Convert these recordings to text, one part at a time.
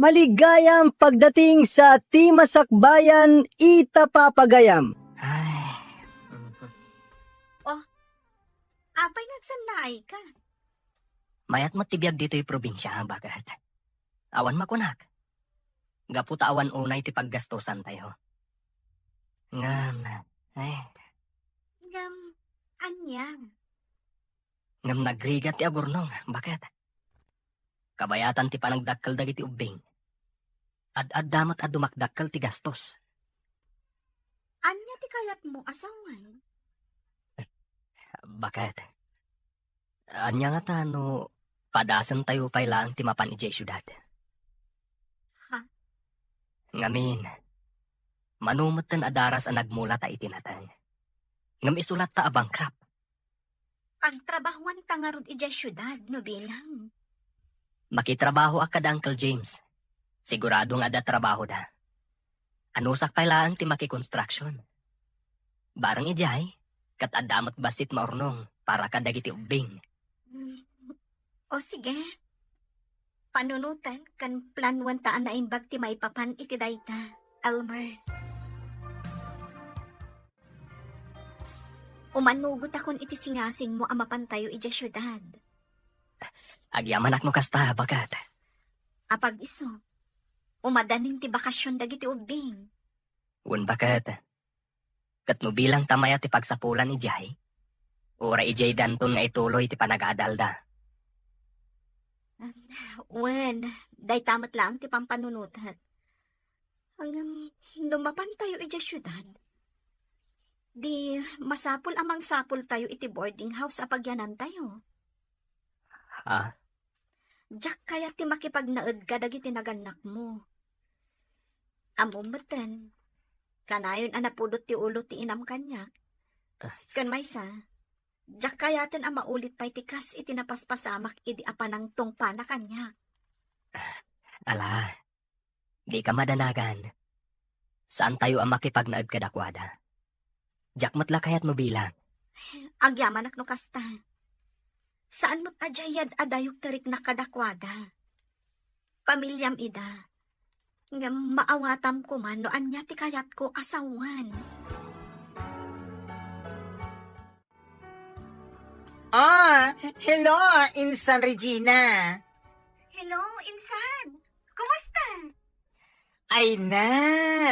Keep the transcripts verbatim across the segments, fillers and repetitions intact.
Maligayam pagdating sa ti masakbayan ita papagayam. Ay. Mhm. Oh, apay nga agsanlaay ka? Mayat met ti biag ditoy probinsia, baket. Awan makunak. Gapu ta awan unay ti paggastosantayo. Ngem, eh. Ngem, ania? Ngem nagrigat ti agurnong, baket. Kabayatan ti panagdakkel dagiti ubbing. Ad-adda met a dumakdakkel ti gastos. Ania ti kayatmo a sawen? Baket. Ania ngata no padasentayo pay laeng ti mapan idiay siudad? Ha? Ngamin, mano metten a daras a nagmulata iti nateng. Ngem isulatta a bankrupt. Pagtrabahuanta ngarud idiay siudad no bilang. Makitrabahoak kada Uncle James. Sigurado nga adda trabahoda. Anusak pay laeng ti makikonstruction. Bareng idiay, ket adda met bassit maurnong para kadagiti ubbing. O sige. Panunoten ken planuenta a naimbag ti maipapan iti dayta, Elmer. Umanugotakon iti singasingmo a mapantayo idiay siudad. Agyamanak no kasta, baket. Apag isu, umadanin ti bakasion dagiti ubbing. Wen, baket. Ket no bilang ta mayat ti pagsapulan idiay, uray idiay danton nga ituloy ti panagadalda. Wen, dayta met laeng ti pampanunotek. Ngem, no mapantayo idiay siudad, di masapul a mangsapultayo iti boarding house a pagyanantayo. Ha? Diak kayat ti makipagnaed kadagiti nagannakmo. Ammom metten, kanayon a napudot ti ulo ti inam kaniak. Ah. Ken maysa, diak kayaten a maulit pay ti kas iti napaspasamak idi a panangtungpana kaniak. Ala, dika madanagan. Saantayo a makipagnaed kadakuada. Diak met la kayat mabilang. Agyamanak no kasta. Saan met a diay yad-adayok ti riknak kadakuada. Pamiliam ida. Ngem maawatam koma no ania ti kayatko a sawen. Ah, hello, Insan Regina. Hello, Insan. Kumusta? Ay na,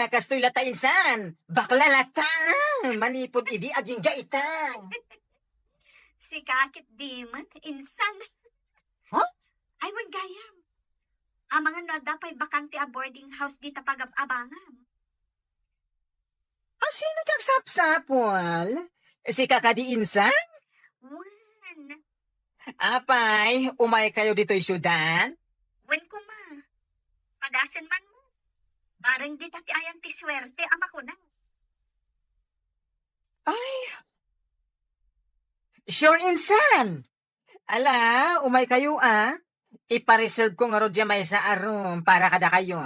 kastoy latta, Insan. Bakla latta. Manipud idi agingga ita. Sika ket di met, Insan. Huh? Ay, wen gayam. Amangan no adda pay bakante a boarding house dita pagab-abangam. Asino ti agsapsapul? Sika kadi, Insan? Wen. Apay, umaykayo ditoy siudad? Wen koma. Padasen man mo. Bareng dita ti ayan ti suerte a makuna. Ay. Sure, Insan. Ala, umaykayo a. Ipa-reserve ko ngarud diay maysa a room para kadakayo.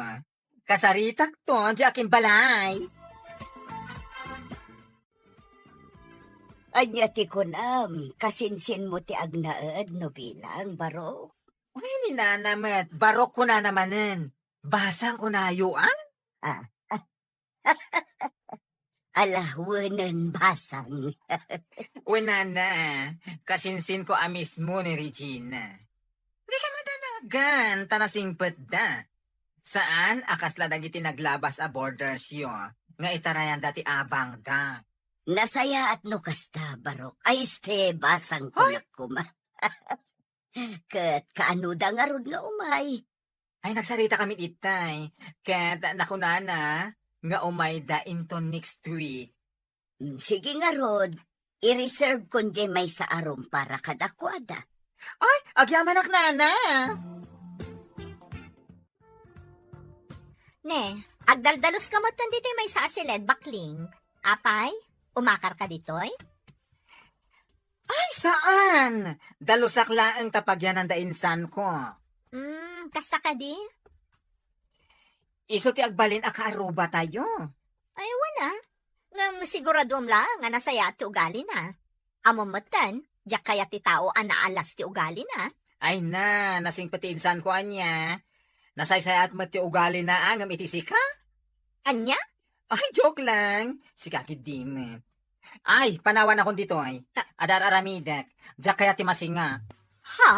Kasaritakto diay akimbalay. Ania ti kunam, kasinsinmo ti agnaed no bilang, barok? Ay, ni nana met, barok kunana manen. Basang kunayo, a? Ah. Ala, wenen basang. Wen nana, kasinsinko a mismo ni Regina. Dika madanagan, ta nasingpetda. Saan a kasla dagiti naglabas a boardersyo nga itarayanda ti abangda. Nasayaat no kasta, barok. Ay, este, basang. Hoy! Kunak koma. Ket kaanoda ngarud nga umay? Ay, nagsaritakami itay. Ket nakunana nga umayda inton next week. Mm, sige ngarud, i-reserve kon diay maysa a room para kadakuada. Ay, agyamanak, nana! Ne, agdaldalos ka met ditoy maysa a siled, bakling. Apay, umakar ka ditoy? Ay, saan! Dalusak laeng ta pagyananda insanko. Mm, kasta kadi? Isu ti agbalin a kaarrubatayo. Ay, wen a. Ngem siguraduam laeng a nasayaat ti ugalina. Ammom metten, diak kayat ti tao a naalas ti ugalina. Ay na, nasingpet ti insanko ania. Nasaysayaat met ti ugalina, ngem iti sika? Ania? Ay, joke lang. Sika ketdi met. Ay, panawanakon ditoy. Ah. Adar-aramidek. Diak kayat ti masinga. Ha?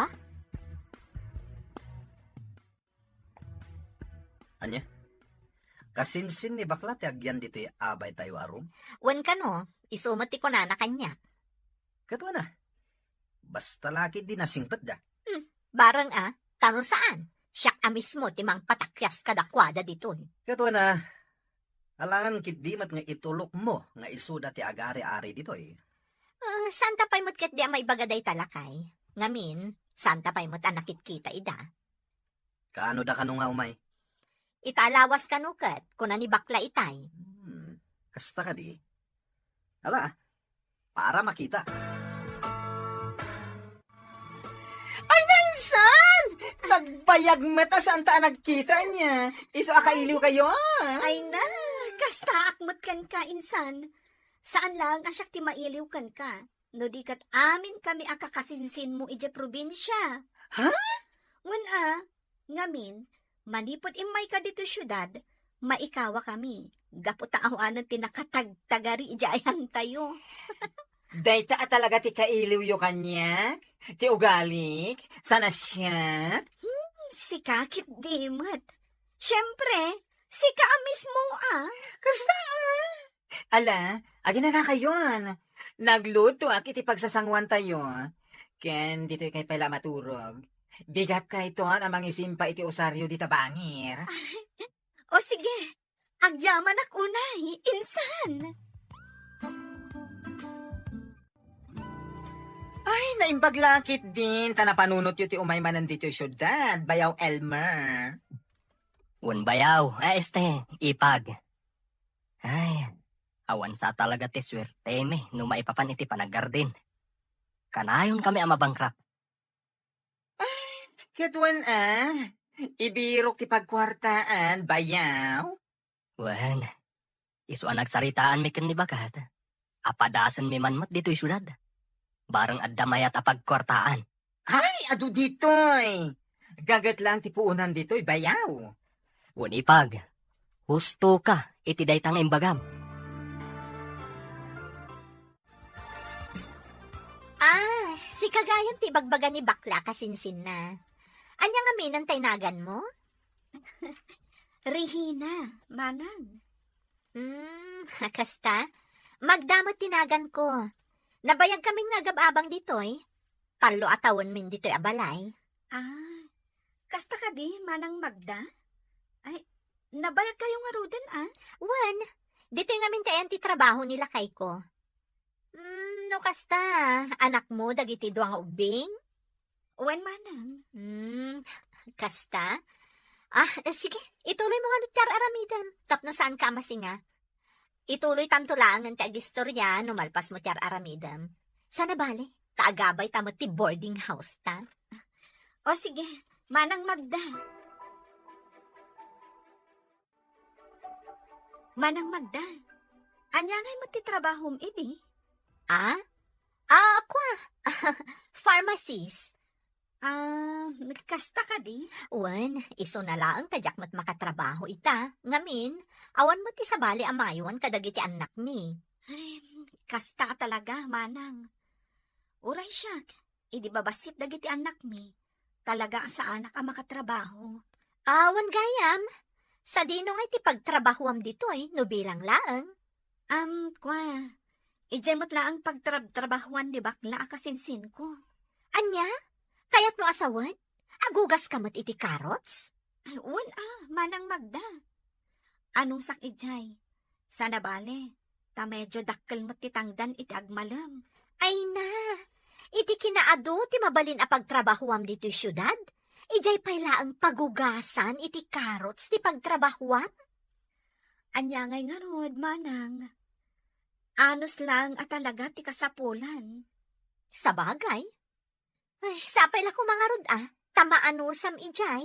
Ania? Kasinsin ni bakla ti agyan ditoy a baytayo a room? Wen kano, isu met ti kunana kaniak. Ket wen a, basta la ketdi nasingpetda. Hmm, bareng a, ta no saan, siak a mismo ti mangpatakyas kadakuada ditoy. Ket wen a, alaen ketdi met nga itulokmo nga isuda ti agari-ari ditoy. Ah, saanta pay met ketdi a maibaga dayta lakay. Ngamin, saanta pay met a nakitkita ida. Kaano da kano nga umay? Ita a lawas kano ket, kuna ni bakla itay. Hmm, kasta kadi? Ala, para makita. Ay, nainsan! Nagbayag met a saanta a nagkita ania. Isu a kailiwkayo, ah. Ay na, kastaak met kenka, insan. Saan laeng a siak ti mailiw kenka. No di ket aminkami a kakasinsinmo idiay probinsia. Ha? Wen a, ngamin, manipud immayka ditoy siudad, maikawakami, gapu ta awanen ti nakatagtagari idiay ayantayo. Dayta a talaga ti kailiwyo kaniak? Ti ugalik? Saan a siak? Hmm, sika ketdi met. Siempre, sika a mismo a. Kasta a. Ala, aginanakayon. Naglutoak iti pagsasanguantayo. Ken ditoykay pay la maturog. Bigatkayton a mangisimpa iti usario dita bangir. O sige, agyamanak unay, insan. Ay, naimbag la ketdin ta napanunotyo ti umay manen ditoy siudad, Bayaw Elmer. Wen bayaw, a este, ipag. Ay, awan sa talaga ti suertemi no maipapan iti panagardin. Kanayon kami a mabankrupt. Ay, ket wen a, ibirok ti pagkuartaan, bayaw. Wen, isu a nagsaritaanmi ken ni baket, apadasenmi man met ditoy siudad. Bareng adda mayat a pagkuartaan. Ay, adu ditoy! Gaget lang ti puonan ditoy, bayaw. Wen ipag, husto ka iti dayta nga imbagam. Ah, sika gayam ti ibagbaga ni bakla a kasinsinna. Ania ngamin tay naganmo? Regina, manang. Hmm, kasta? Magda met ti naganko. Nabayagkamin nga agab-abang ditoy. Tallo a tawenmin ditoy a balay. Ah, kasta kadi, Manang Magda? Ay, nabayagkayo ngaruden, a? Wen, ditoy ngamin ti ayan ti trabaho ni lakayko. Hmm, no kasta, anakmo dagiti dua nga ubbing? Wen, manang. Hmm, kasta? Ah, eh, sige, ituloy mo nga no ti ar-aramidem, tapno saan ka a masinga. Ituloy tanto laengen ti agistoria no malpas mo ti ar-aramidem. Sana bale, ta agabay ta met ti boarding house ta. O sige, Manang Magda. Manang Magda, ania ngay met ti trabahom idi? Ah? Ah, kua, pharmacist. Ah, kasta kadi? Wen, isuna laeng ta diak met makatrabaho ita. Ngamin, awan met ti sabali a maywan kadagiti annakmi. Ay, kasta a talaga, manang. Uray siak, idi babassit dagiti annakmi, talaga a saanak a makatrabaho. Awan gayam, sadino ngay ti pagtrabahoam ditoy no bilang laeng? Am, kua, idiay met laeng pagtrab-trabahoan ni bakla a kasinsinko. Ania? Kayatmo a sawen? Agugaska met iti carrots? Ay, wen a, Manang Magda. Anusak idiay. Sana bale, ta medyo dakkel met ti tangdan iti agmalem. Ay na, iti kinaadu ti mabalin a pagtrabahoam ditoy siudad, idiay pay laeng pagugasan iti carrots ti pagtrabahoam? Ania ngay ngarud, manang? Anus laeng a talaga ti kasapulan. Sabagay. Ay, sapay la koma ngarud a, ta maanusam idiay.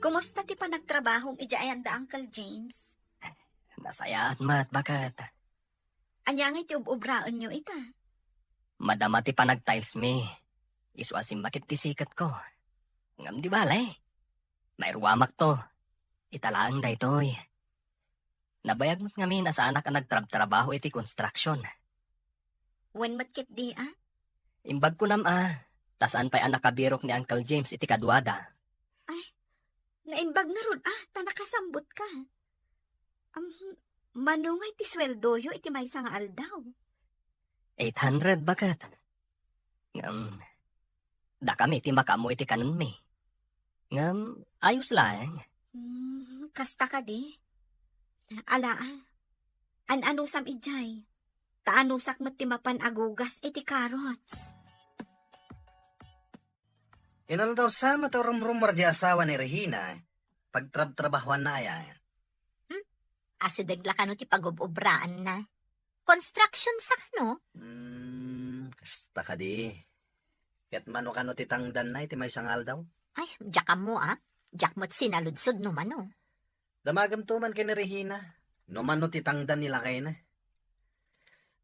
Kumusta ti panagtrabahom idiay da Uncle James? Nasayaat met, baket. Ania ngay ti ub-ubraenyo ita? Madama ti panagtiles mi. Isu a simmakit ti siketko. Ngem di bale, mairuamakto. Ita laeng daytoy. Nabayag met ngamin a saanak a nagtrabtrabaho iti construction. Wen met ketdi, a? Imbag kunam a, ta saan pay a nakabirok ni Uncle James iti kaduada. Ay, naimbag ngarud a, ta nakasambutka. Am, mano ngay ti sueldoyo iti maysa nga aldaw? Eight hundred, baket. Ngem, dakami ti makaammo iti kanenmi. Ngem, ayos laeng. Hmm, kasta kadi? Ala, a. An-anusam idiay? Ta anusak met ti mapan agugas iti carrots. Inaldaw sa met a rumrummuar di asawa ni Regina, pagtrabtrabahuanna aya. Hmm? Asideg la kano ti pagub-ubraanna. Construction sa kano? Hmm, kasta kadi. Ket mano kano ti tangdanna iti maysa nga aldaw? Ay, diak ammo, a. Diak met sinaludsod no mano. Damagem to man ken ni Regina, no mano ti tangdan ni lakayna.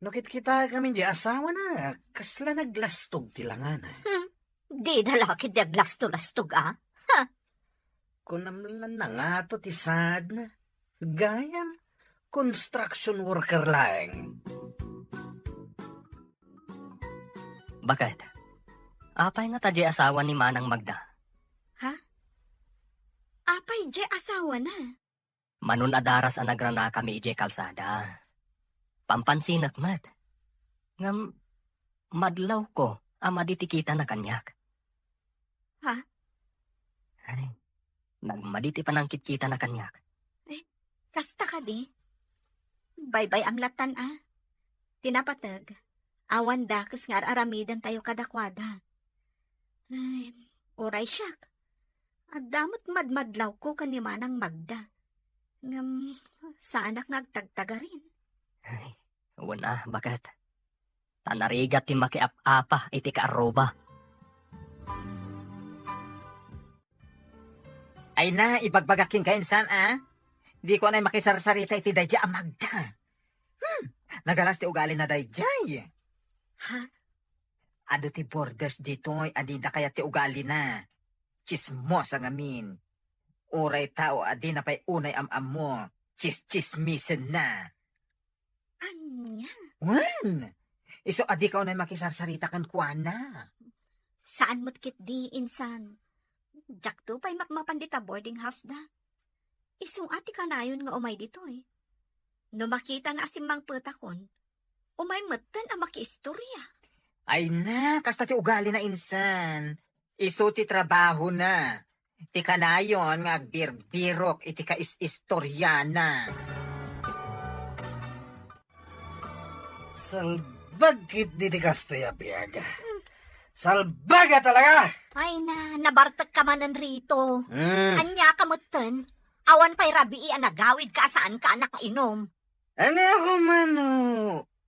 No kitkitaek ngamin di asawana, kasla naglastog ti langana. Hmm, dida la ketdi aglasto-lastog, a. Ha? Kunam la nangato ti saadna. Gayam, construction worker laeng. Baket, apay ngata di asawa ni Manang Magda? Ha? Apay di asawana? Mano a daras a nagranakami idiay kalsada. Pampansinek met. Ngem, madlawko a madi ti kitana kaniak. Ha? Ay, nagmadi ti panangkitkitana kaniak. Eh, kasta kadi? Baybay-am latan a. Ti napateg, awan dakes nga ar-aramidentayo kadakuada. Ay, uray siak. Adda met madmadlawko ken ni Manang Magda. Ngem, saanak nga agtagtagarin. Ay, wen a, baket. Ta narigat ti makiap-apa iti kaarruba. Ay na, ibagbagak kenka insan, a? Diko unay makisarsarita iti daydiay a Magda. Hmm, nagalas ti ugalina daydiay. Ha? Adu ti borders ditoy a dida kayat ti ugalina. Tsismosa ngamin. Uray tao a dina pay unay am-ammo, tsistsismisenna. Ania? Wen! Isu a dika unay makisarsarita kenkuana. Saan met ketdi, insan. Diakto pay mapmapan dita boarding house da. Isu a ti kanayon nga umay ditoy. No makitana a simmangpetakon, umay metten a makiistorya. Ay na, kasta ti ugalina insan. Isu ti trabahona. Ti kanayon nga agbirbirok iti kais-istoriana. Salbag ketdi ti kastoy a biag. Salbag a talaga! Ay na, nabartekka manen, Rito. Mm. Ania ka metten? Awan pay rabii a nagawidka a saanka a nakainom. Ania ko man no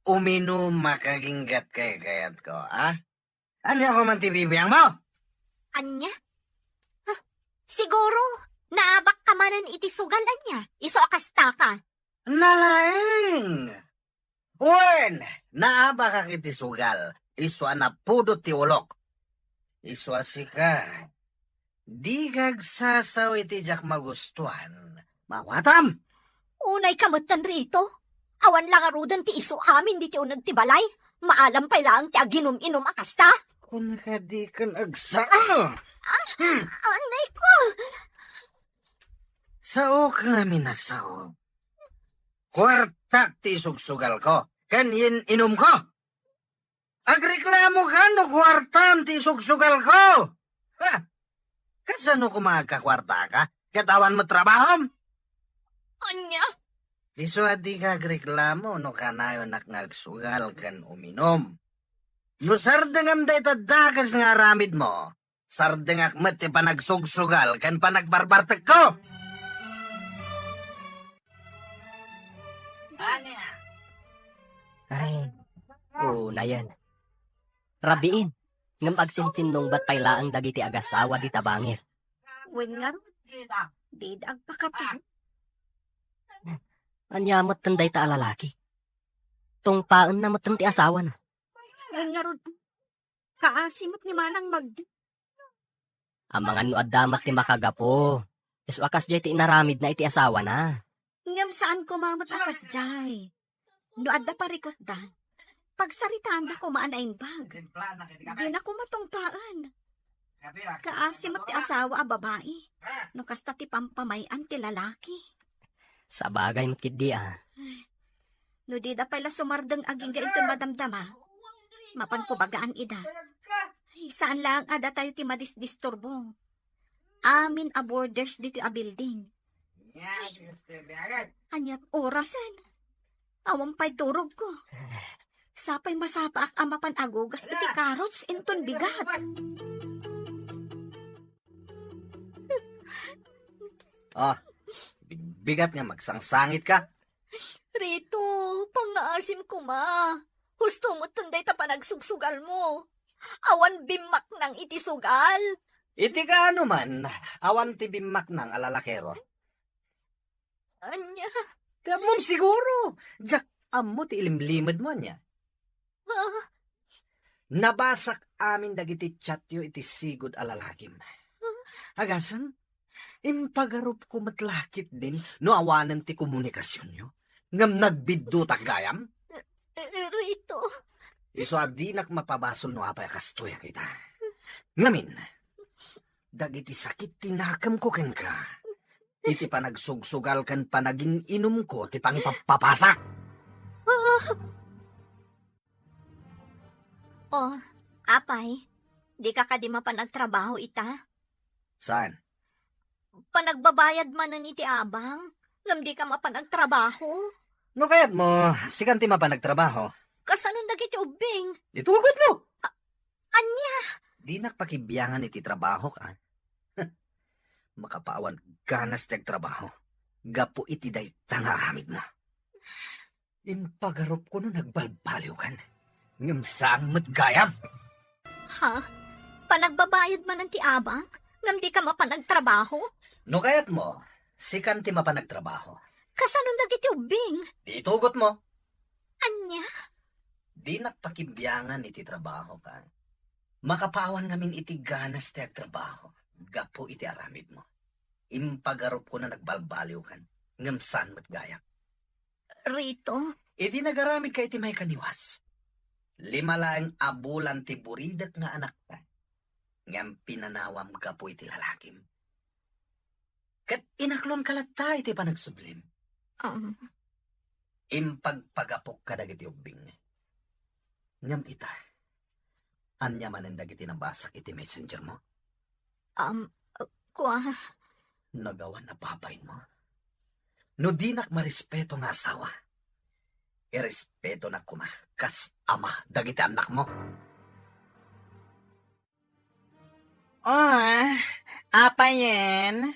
uminum a kaginggat kaykayatko, a? Ania ko man ti bibiangmo? Ania? Ha? Siguro, naabakka manen iti sugal ania? Isu a kastaka. Nalaeng! Wen, naabakak iti sugal, isu a napudot ti ulok. Isu a sika, dika agsasao iti diak magustuan. Maawatam! Unayka metten, Rito. Awan la ngaruden ti isu amin ditoy uneg ti balay. Maalam pay laeng ti aginum-inum a kasta. Kuna kadi ken agsao. Ah, hmm. Anay ko. Saok ngamin a sao. Kuartak ti isugsugalko ken yen-inumko. Agreklamoka no kuartam ti isugsugalko. Ha? Kasano koma agkakuartaka ket awan met trabahom? Ania? Isu a dika agreklamo no kanayonak nga agsugal ken uminum. No sardengam dayta dakes nga aramidmo, sardengak met ti panagsugsugal ken panagbarbartekko. Ay, unayen. Rabiin, ngem agsinsinnungbat pay laeng dagiti agasawa dita bangir. Wen ngarud, dida agpakateng. Ania metten dayta a lalaki? Tungpaenna metten ti asawana. Wen ngarud, Kaasi met ni Manang Magda. Amangan no adda met ti makagapu. Isu a kasdiay ti inaramidna iti asawana. Ngem saan koma met a kasdiay. No adda parikutda, pagsaritaanda koma a naimbag. Dina koma tungpaen. Kaasi met ti asawa a babai. No kasta ti pampamay-an ti lalaki. Sabagay met ketdi a. No dida pay la sumardeng agingga inton madamdama, mapanko bagaan ida. Ay, saan laeng a datayo ti madisdisturbo. Amin a boarders ditoy a building. Ania ti orasen? Awan pay turogko. Sapay masapaak a mapan agugas iti carrots inton bigat. Ah, big-, bigat nga magsangsangitka. Rito, pangngaasim koma. Husto metten dayta panagsugsugalmo. Awan bimmaknang iti sugal. Iti kaano man, awan ti bimmaknang a lalakero. Ania? Ti ammom siguro. Diak ammo ti ilimlimedmo, ania? Ah. Nabasak amin dagiti chatyo iti sigud a lalakim. Agasem, impagarupko met la ketdin no awanen ti komunikasionyo. Ngem nagbiddutak gayam? Eh, eh, Rito. Isu a dinak mapabasol no apay a kastoyak ita. Ngamin, dagiti sakit ti nakemko kenka, iti panagsugsugal ken panagin-inumko ti pangipappapasak. Ah. Oh, apay, dika kadi mapan agtrabaho ita? Saan? Panagbabayad manen iti abang, ngem dika mapan agtrabaho? No kayatmo, sikan ti mapan agtrabaho. Kasanon dagiti ubbing? Itugotmo! A-, ania? Dinak pakibiangan iti trabahok, a. Makapaawan ganas ti agtrabaho gapu iti dayta nga aramidmo. Impagarupko no nagbalbaliwkan, ngem saan met gayam. Ha? Panagbabayad manen ti abang, ngem dika mapan agtrabaho? No kayatmo, sikan ti mapan agtrabaho. Kasanon dagiti ubbing? Itugotmo. Ania? Dinak pakibiangan iti trabahok, a. Makapaawan ngamin iti ganas ti agtrabaho gapu iti aramidmo. Impagarupko no nagbalbaliwkan, ngem saan met gayam. Rito? Idi nagaramidka iti maikaniwas, lima laeng a bulan ti buridek nga anakta, ngem pinanawam gapu iti lalakim. Ket inaklonka latta iti panagsublim. Um. Impagpagapok kadagiti ubbing. Ngem ita, ania manen dagiti nabasak iti messengermo? Um, kua. Nagawan a babainmo. No dinak marespeto nga asawa, irespetonak koma kas ama dagiti annakmo. Oh, apayen?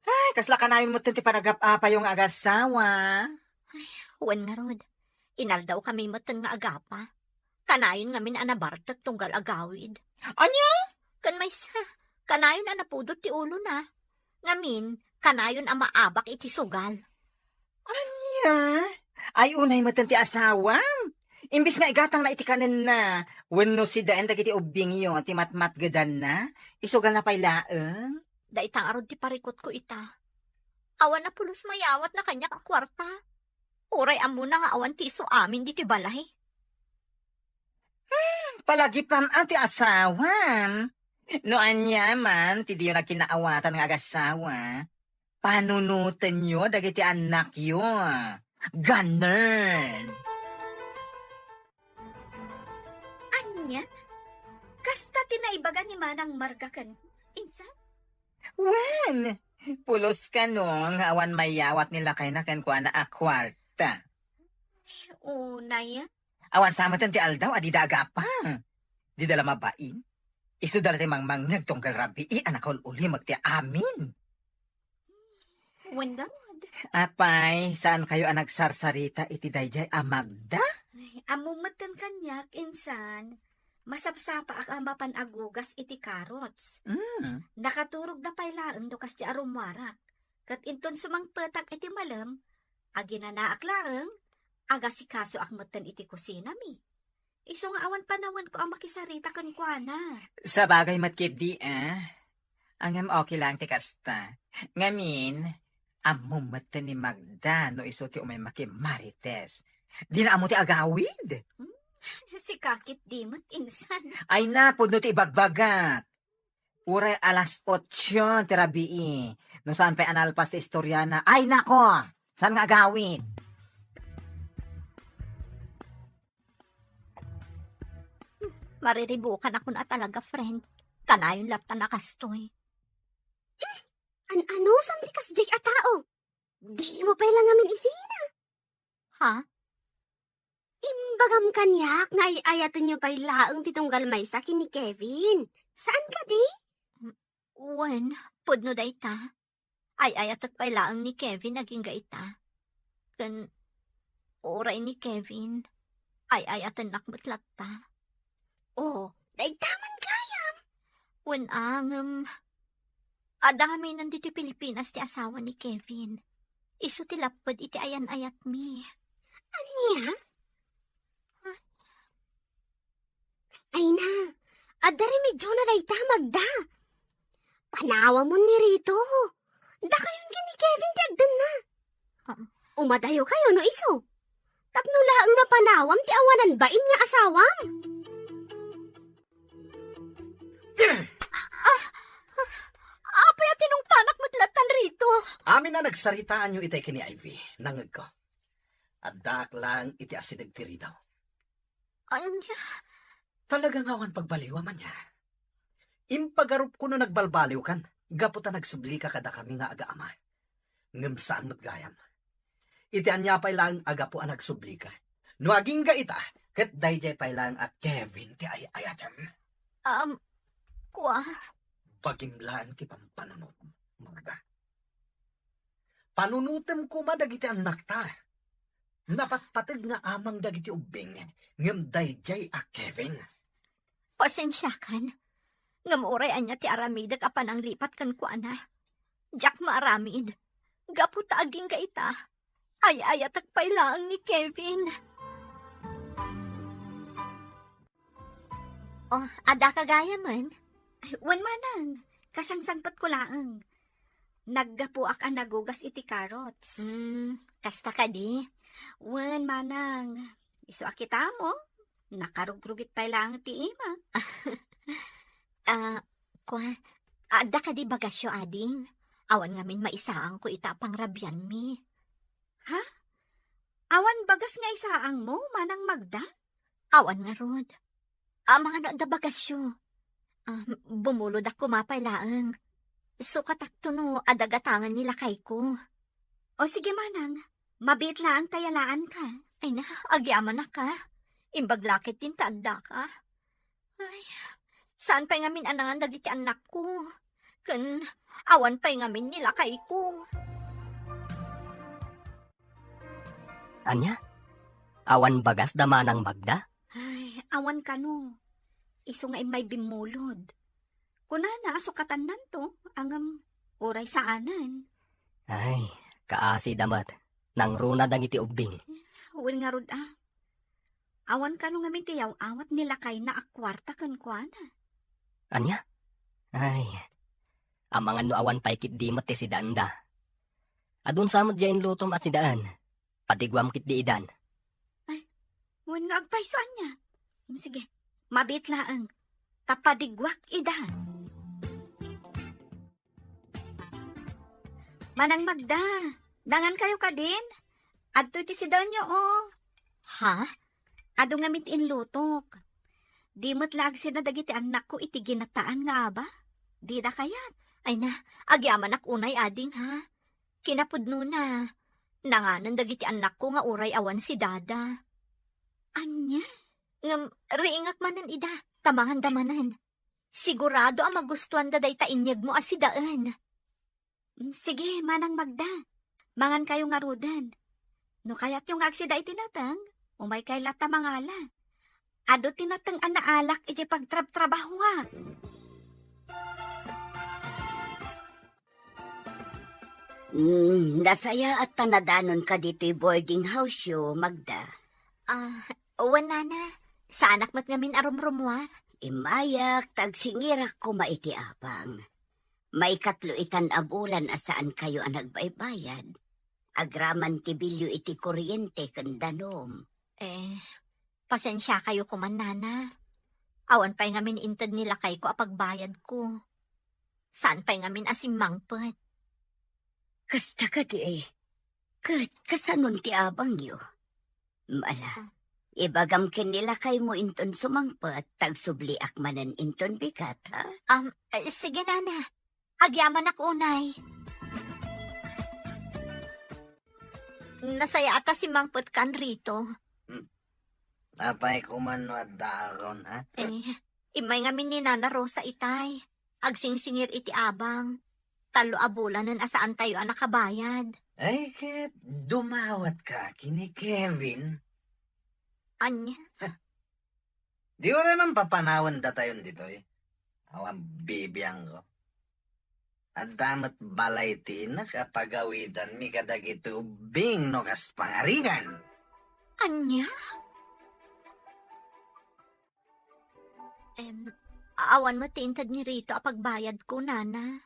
Ay, kasla kanayon metten ti panagap-apayo nga agasawa. Ay, wen ngarud, inaldawkami metten nga agapa. Kanayon ngamin a nabartek tunggal agawid. Ania? Ken maysa, kanayon a napudot ti ulona. Ngamin, kanayon a maabak iti sugal. Ania? Ay, unay metten ti asawam. Imbes nga igatangna iti kanenna, wenno sidaen dagiti ubbingyo ti matmatgedanna, isugalna pay laeng. Dayta ngarud ti parikutko ita. Awan a pulos mayawatna kaniak a kuarta. Uray ammona nga awan ti isu amin ditoy balay. Hmm, palagipan a ti asawam. No aniaman ti diyo nagkinaawatan nga agasawa, panunotenyo dagiti annakyo. Ganern. Ania? Kasta ti naibaga ni Manang Marga ken insan? Wen, pulos kano nga awan mayawat ni lakayna kenkuana a kuarta. Unay. Awan sa metten ti aldaw a dida agapa. Dida la mabain. Isuda la ti mangmangngeg tunggal rabii a nakaul-ulimeg ti amin. Wen ngarud. Apay, saankayo a nagsarsarita iti daydiay a Magda? Ay, ammom metten kaniak, insan. Masapsapaak a mapan agugas iti carrots. Mm. Nakaturogda pay laeng no kasdi a rummuarak. Ket inton sumangpetak iti malem, aginanaak laeng, agasikasoak metten iti kusinami. Isu nga awan panawenko a makisarita kenkuana. Sabagay met ketdi, a. Ngem okay lang ti kasta. Ngamin, ammom met ni Magda no isu ti umay makimarites. Dina ammo ti agawid? Hmm? Sika ketdi met, insan. Ay na, pudno ti ibagbagak. Uray alas otso ti rabii. No saan pay a nalpas ti istoriana. Ay, nako! Saan nga agawid? Mariribukan akon a talaga, friend. Kanayon latta a kastoy. An-ano, saan ti kasdiay a tao? Di mo pay la ngamin isina. Ha? Imbagam kaniak nga ay-ayatenyo pay laeng ti tunggal maysa ken ni Kevin. Saan kadi? Wen, pudno dayta. Ay-ayatek pay laeng ni Kevin agingga ita. Ken uray ni Kevin, ay-ayatennak met latta. Oh, dayta man gayam. Wen, ngem, adda ngamin ditoy Pilipinas ti asawa ni Kevin. Isu ti lapped iti ayan-ayatmi. Ania? Ay na, adda remedyona dayta, Magda. Panawamon ni Rito. Dakayon ken ni Kevin ti agdanna. Um. Umadayokayo no isu. Tapno laeng mapanawam ti awanan bain nga asawam. Ah, ah, apay a tinungpanak met lattan, Rito? Amin a nagsaritaanyo itay ken ni Ivy, nangngegko. Addaak laeng iti asideg ti ridaw. Ania? Talaga nga awan pagbaliwam, ania? Impagarupko no nagbalbaliwkan, gapu ta nagsublika kadakami nga agaama. Ngem saan met gayam. Iti ania pay laeng a gapu a nagsublika. No agingga ita, ket daydiay pay laeng a Kevin ti ay-ayatem. Um, kua? Bagim laeng ti pampanunot, Magda. Panunotem koma dagiti annakta. Napatpateg nga amang dagiti ubbing, ngem daydiay a Kevin. Pasensiakan, ngem uray ania ti aramidek a pananglipat kenkuana, diak maaramid. Gapu ta agingga ita, ay-ayatek pay laeng ni Kevin. Oh, adda ka gayamen? Ay, wen manang, kasangsangpetko laeng. Naggapuak a nagugas iti carrots. Hmm, kasta kadi? Wen, manang, isu a kitamo, nakarugrugit pay laeng ti imak. Ah, kua, adda kadi bagasyo, ading? Awan ngamin maisaangko ita a pangrabianmi. Ha? Awan bagas nga isaangmo, Manang Magda? Awan ngarud. Amangan no adda bagasyo. Ah, bumulodak koma pay laeng. Sukatakto no adda gatangen ni lakayko. O sige, manang, mabiit laeng ta yalaanka. Ay na, agyamanak a. Imbag la ketdin ta addaka. Ay, saan pay ngamin a nangan dagiti annakko? Ken awan pay ngamin ni lakayko. Ania? Awan bagas da Manang Magda? Ay, awan kano. Isu nga immay bimmulod. Kunana a sukatannanto, ngem uray saanen. Ay, kaasi da met. Nangruna dagiti ubbing. Wen ngarud a. Awan kano ngamin ti yaw-awat ni lakayna a kuarta kenkuana. Ania? Ay, amangan no awan pay ketdi met ti sidaanda. Adun sa met diay inlutom a sidaen. Padiguam ketdi idan. Ay, wen nga agpayso ania. Sige, mabiit laeng. Ta padiguak idan. Manang Magda, nangankayo kadin? Adtoy ti sidaenyo, o. Ha? Adu ngamin ti inlutok. Di met la agsina dagiti annakko iti ginataan nga aba? Dida kayat? Ay na, agyamanak unay, ading, ha? Kinapudnona, nanganen dagiti annakko nga uray awan si Dada. Ania? Ngem, riingak manen ida, ta manganda manen. Sigurado a magustuanda dayta inyegmo a sidaen. Mm, sige, Manang Magda. Mangankayo ngaruden. No kayatyo nga agsida iti nateng, umaykay latta mangala. Adu ti nateng a naalak idiay pagtrabtrabahoak. Mm, nasayaat ta nadanonka ditoy boarding house-yo, Magda. Ah, wen, Nana. Saanak met ngamin a rumrumuar. Immayak, ta agsingirak koma iti abang. Maikatlo itan a bulan a saankayo a nagbaybayad. Agraman ti bilyo iti kuryente ken danum. Eh, pasensiakayo koman, Nana. Awan pay ngamin inted ni lakayko a pagbayadko. Saan pay ngamin a simmangpet. Kasta kadi, eh. Ket kasanon ti abangyo? Ala, ibagam ken ni lakaymo inton sumangpet, ta agsubliak manen inton bigat, ha? Um, eh, sige, Nana. Agyamanak unay. Nasayaat a simmangpetkan, Rito. Hmm. Apay koman no adda aron, ha? Eh, immay ngamin ni Nana Rosa itay. Agsingsingir iti abang. Tallo a bulanen a saantayo a nakabayad. Ay, ket dumawatka ken ni Kevin. Ania? Di uray man papanawen datayon ditoy. Awan bibiangko. Adda met balay ti inak a pagawidanmi kadagiti ubbing no kas pangarigan. Ania? Em, awan met ti inted ni Rito a pagbayadko, Nana.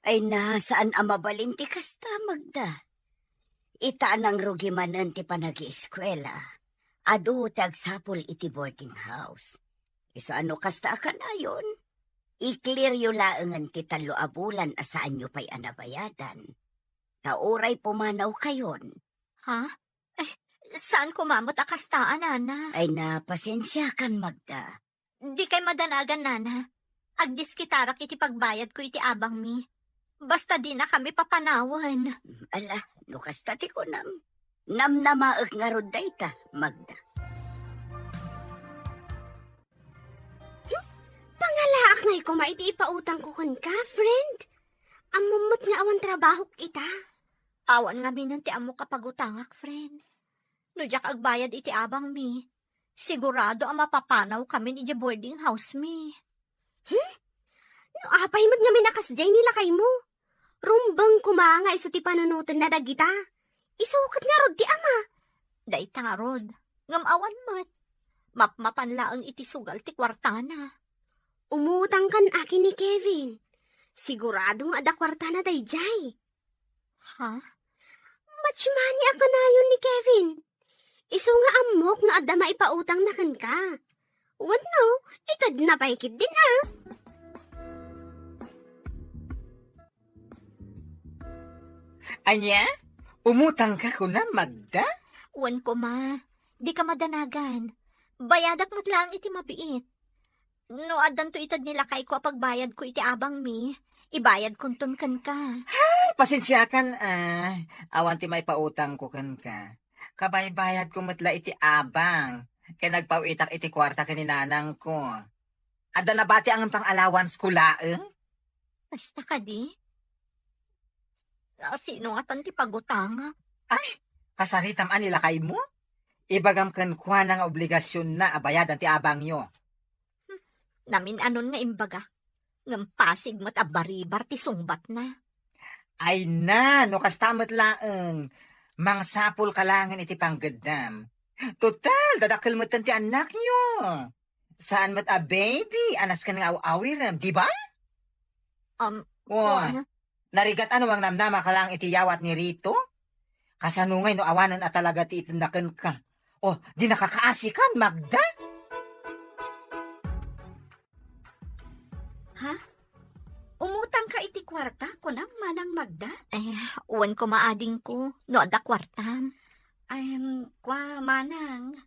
Ay na, saan a mabalin ti kasta, Magda. Ita a nangrugi manen ti panagieskuela, adu ti agsapul iti boarding house. Isu a no kasta a kanayon, i-clearyo laengen ti tallo a bulan a saanyo pay a nabayadan. Ta uray pumanawkayon. Ha? Eh, saan koma met a kasta a, Nana? Ay na, pasensiakan, Magda. Dikay madanagan, Nana. Agdiskitarak iti pagbayadko iti abangmi. Basta dinakami papanawen. Ala, no kasta ti kunam, namnamaek ngarud dayta, Magda. Hmm? Pangalaak ngay koma iti ipautangko kenka, friend. Ammom met nga awan trabahok ita. Awan ngaminen ti ammok a pagutangak, friend. No diak agbayad iti abangmi, sigurado a mapapanawkamin idiay boarding housemi. Hmm? No apay met ngamin a kasdiay ni lakaymo? Rumbeng koma nga isu ti panunotenna dagita. Isu ket ngarud ti ama. Dayta ngarud, ngem awan met. Mapmapan laeng iti sugal ti kuartana. Umutangkan a ken ni Kevin. Sigurado nga adda kuartana daydiay. Ha? Much money a kanayon ni Kevin. Isu nga ammok nga adda maipautangna kenka. Wenno, itedna pay ketdin a. Ania? Umutangka kunam, Magda? Wen koma, dika madanagan. Bayadak met laeng iti mabiit. No addanto ited ni lakayko a pagbayadko iti abangmi, ibayadkonton kenka. Ay, pasensiakan, ah. Awan ti maipautangko kenka. Kabaybayadko met la iti abang. Ken nagpaw-itak iti kuarta ken ni nanangko. Adda nabati a ngem pang-allowance ko laeng? Kasta kadi? Asino ngatan ti pagutangak? Ay, kasaritam a ni lakaymo? Ibagam kenkuana nga obligasionna a bayadan ti abangyo. Hmm, namin-anon nga imbagak, ngem pasig met a baribar ti sungbatna. Ay na, no kasta met laeng, mangsapulka laengen iti panggeddam. Total, dadakkel metten ti annakyo. Saan met a baby a nasken nga aw-awirem, di ba? Um, Wa, kuan. Narigat a no mangnamnamaka laeng iti yawat ni Rito? Kasano ngay no awanen a talaga ti itedna kenka? O, dinaka kaasikan, Magda? Ha? Umutangka iti kuarta, kunam, Manang Magda? Eh, wen koma, adingko, no adda kuartam. Em, kua, Manang,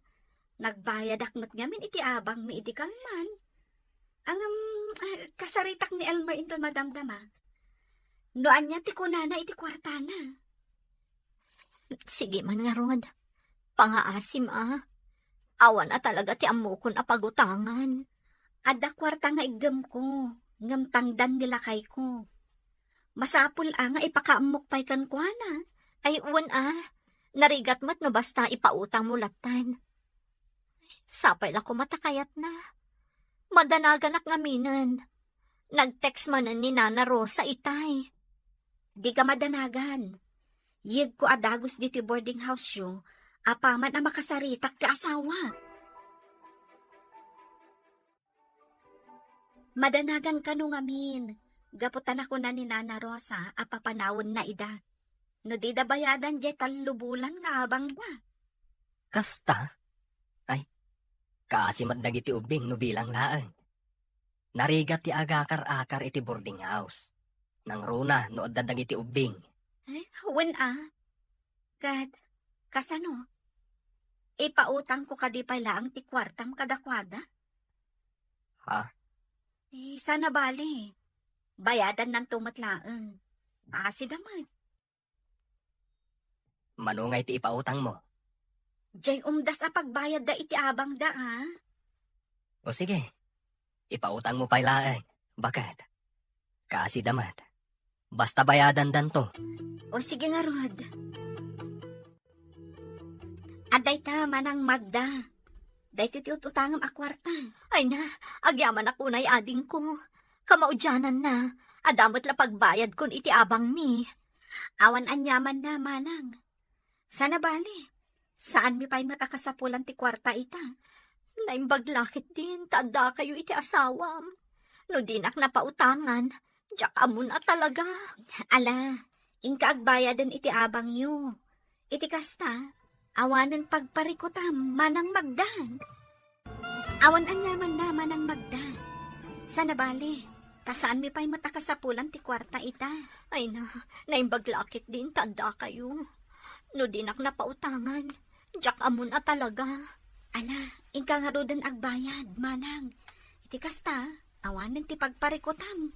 nagbayadak met ngamin iti abangmi idi kalman. Ngem, eh, kasaritak ni Elmer inton madamdama. No ania ti kunana iti kuartana? Sige man ngarud. Pangaasim a. Awan a talaga ti ammokon a pagutangan. Adda kuarta nga iggemko, ngem tangdan ni lakayko. Masapul a nga ipakaammok pay kenkuana. Ay, wen a. Narigat met no basta ipautangmo lattan. Sapay la koma ta kayatna. Madanaganak ngaminen. Nag-text manen ni Nana Rosa itay. Dika madanagan. Yegko a dagus ditoy boarding house-yo, apaman a makasaritak ti asawa. Madanagan kano ngamin, gapu ta nakuna ni Nana Rosa a papanawenna ida. No dida bayadan diay tallo bulan nga abangda. Kasta? Ay, kaasi met dagiti ubbing no bilang laeng. Narigat ti agakar-akar iti boarding house. Nangruna no adda dagiti ubbing. Ay, wen a. Ket, kasano? Ipautangko kadi pay laeng ti kuartam kadakuada? Ha? Eh, sana bale. Bayadannanto met laeng. Asida met. Mano nga iti ipautangmo? Diay umdas a pagbayadda iti abangda, a? O sige, ipautangmo pay laeng. Baket. Kaasida met. Basta bayadandanto. O sige ngarud. Adda ita, Manang Magda. Daytoy ti ut-utangem a kuarta. Ay na, agyamanak unay adingko. Kamaudiananna, adda met la pagbayadkon iti abangmi. Awan aniamanna, Manang. Sana bale, saanmi pay met a kasapulan ti kuarta ita. Naimbag la ketdin ta addakayo iti asawam. No dinak napautangan, diak ammon a talaga. Ala, inka agbayaden iti abangyo. Iti kasta, awanen pagparikutam, Manang Magda. Awan aniamanna, Manang Magda. Sana bale, ta saanmi pay met a kasapulan ti kuarta ita. Ay na, naimbag la ketdin ta addakayo. No dinak napautangan, diak ammon a talaga. Ala, inka ngaruden agbayad, Manang. Iti kasta, awanen ti pagparikutam.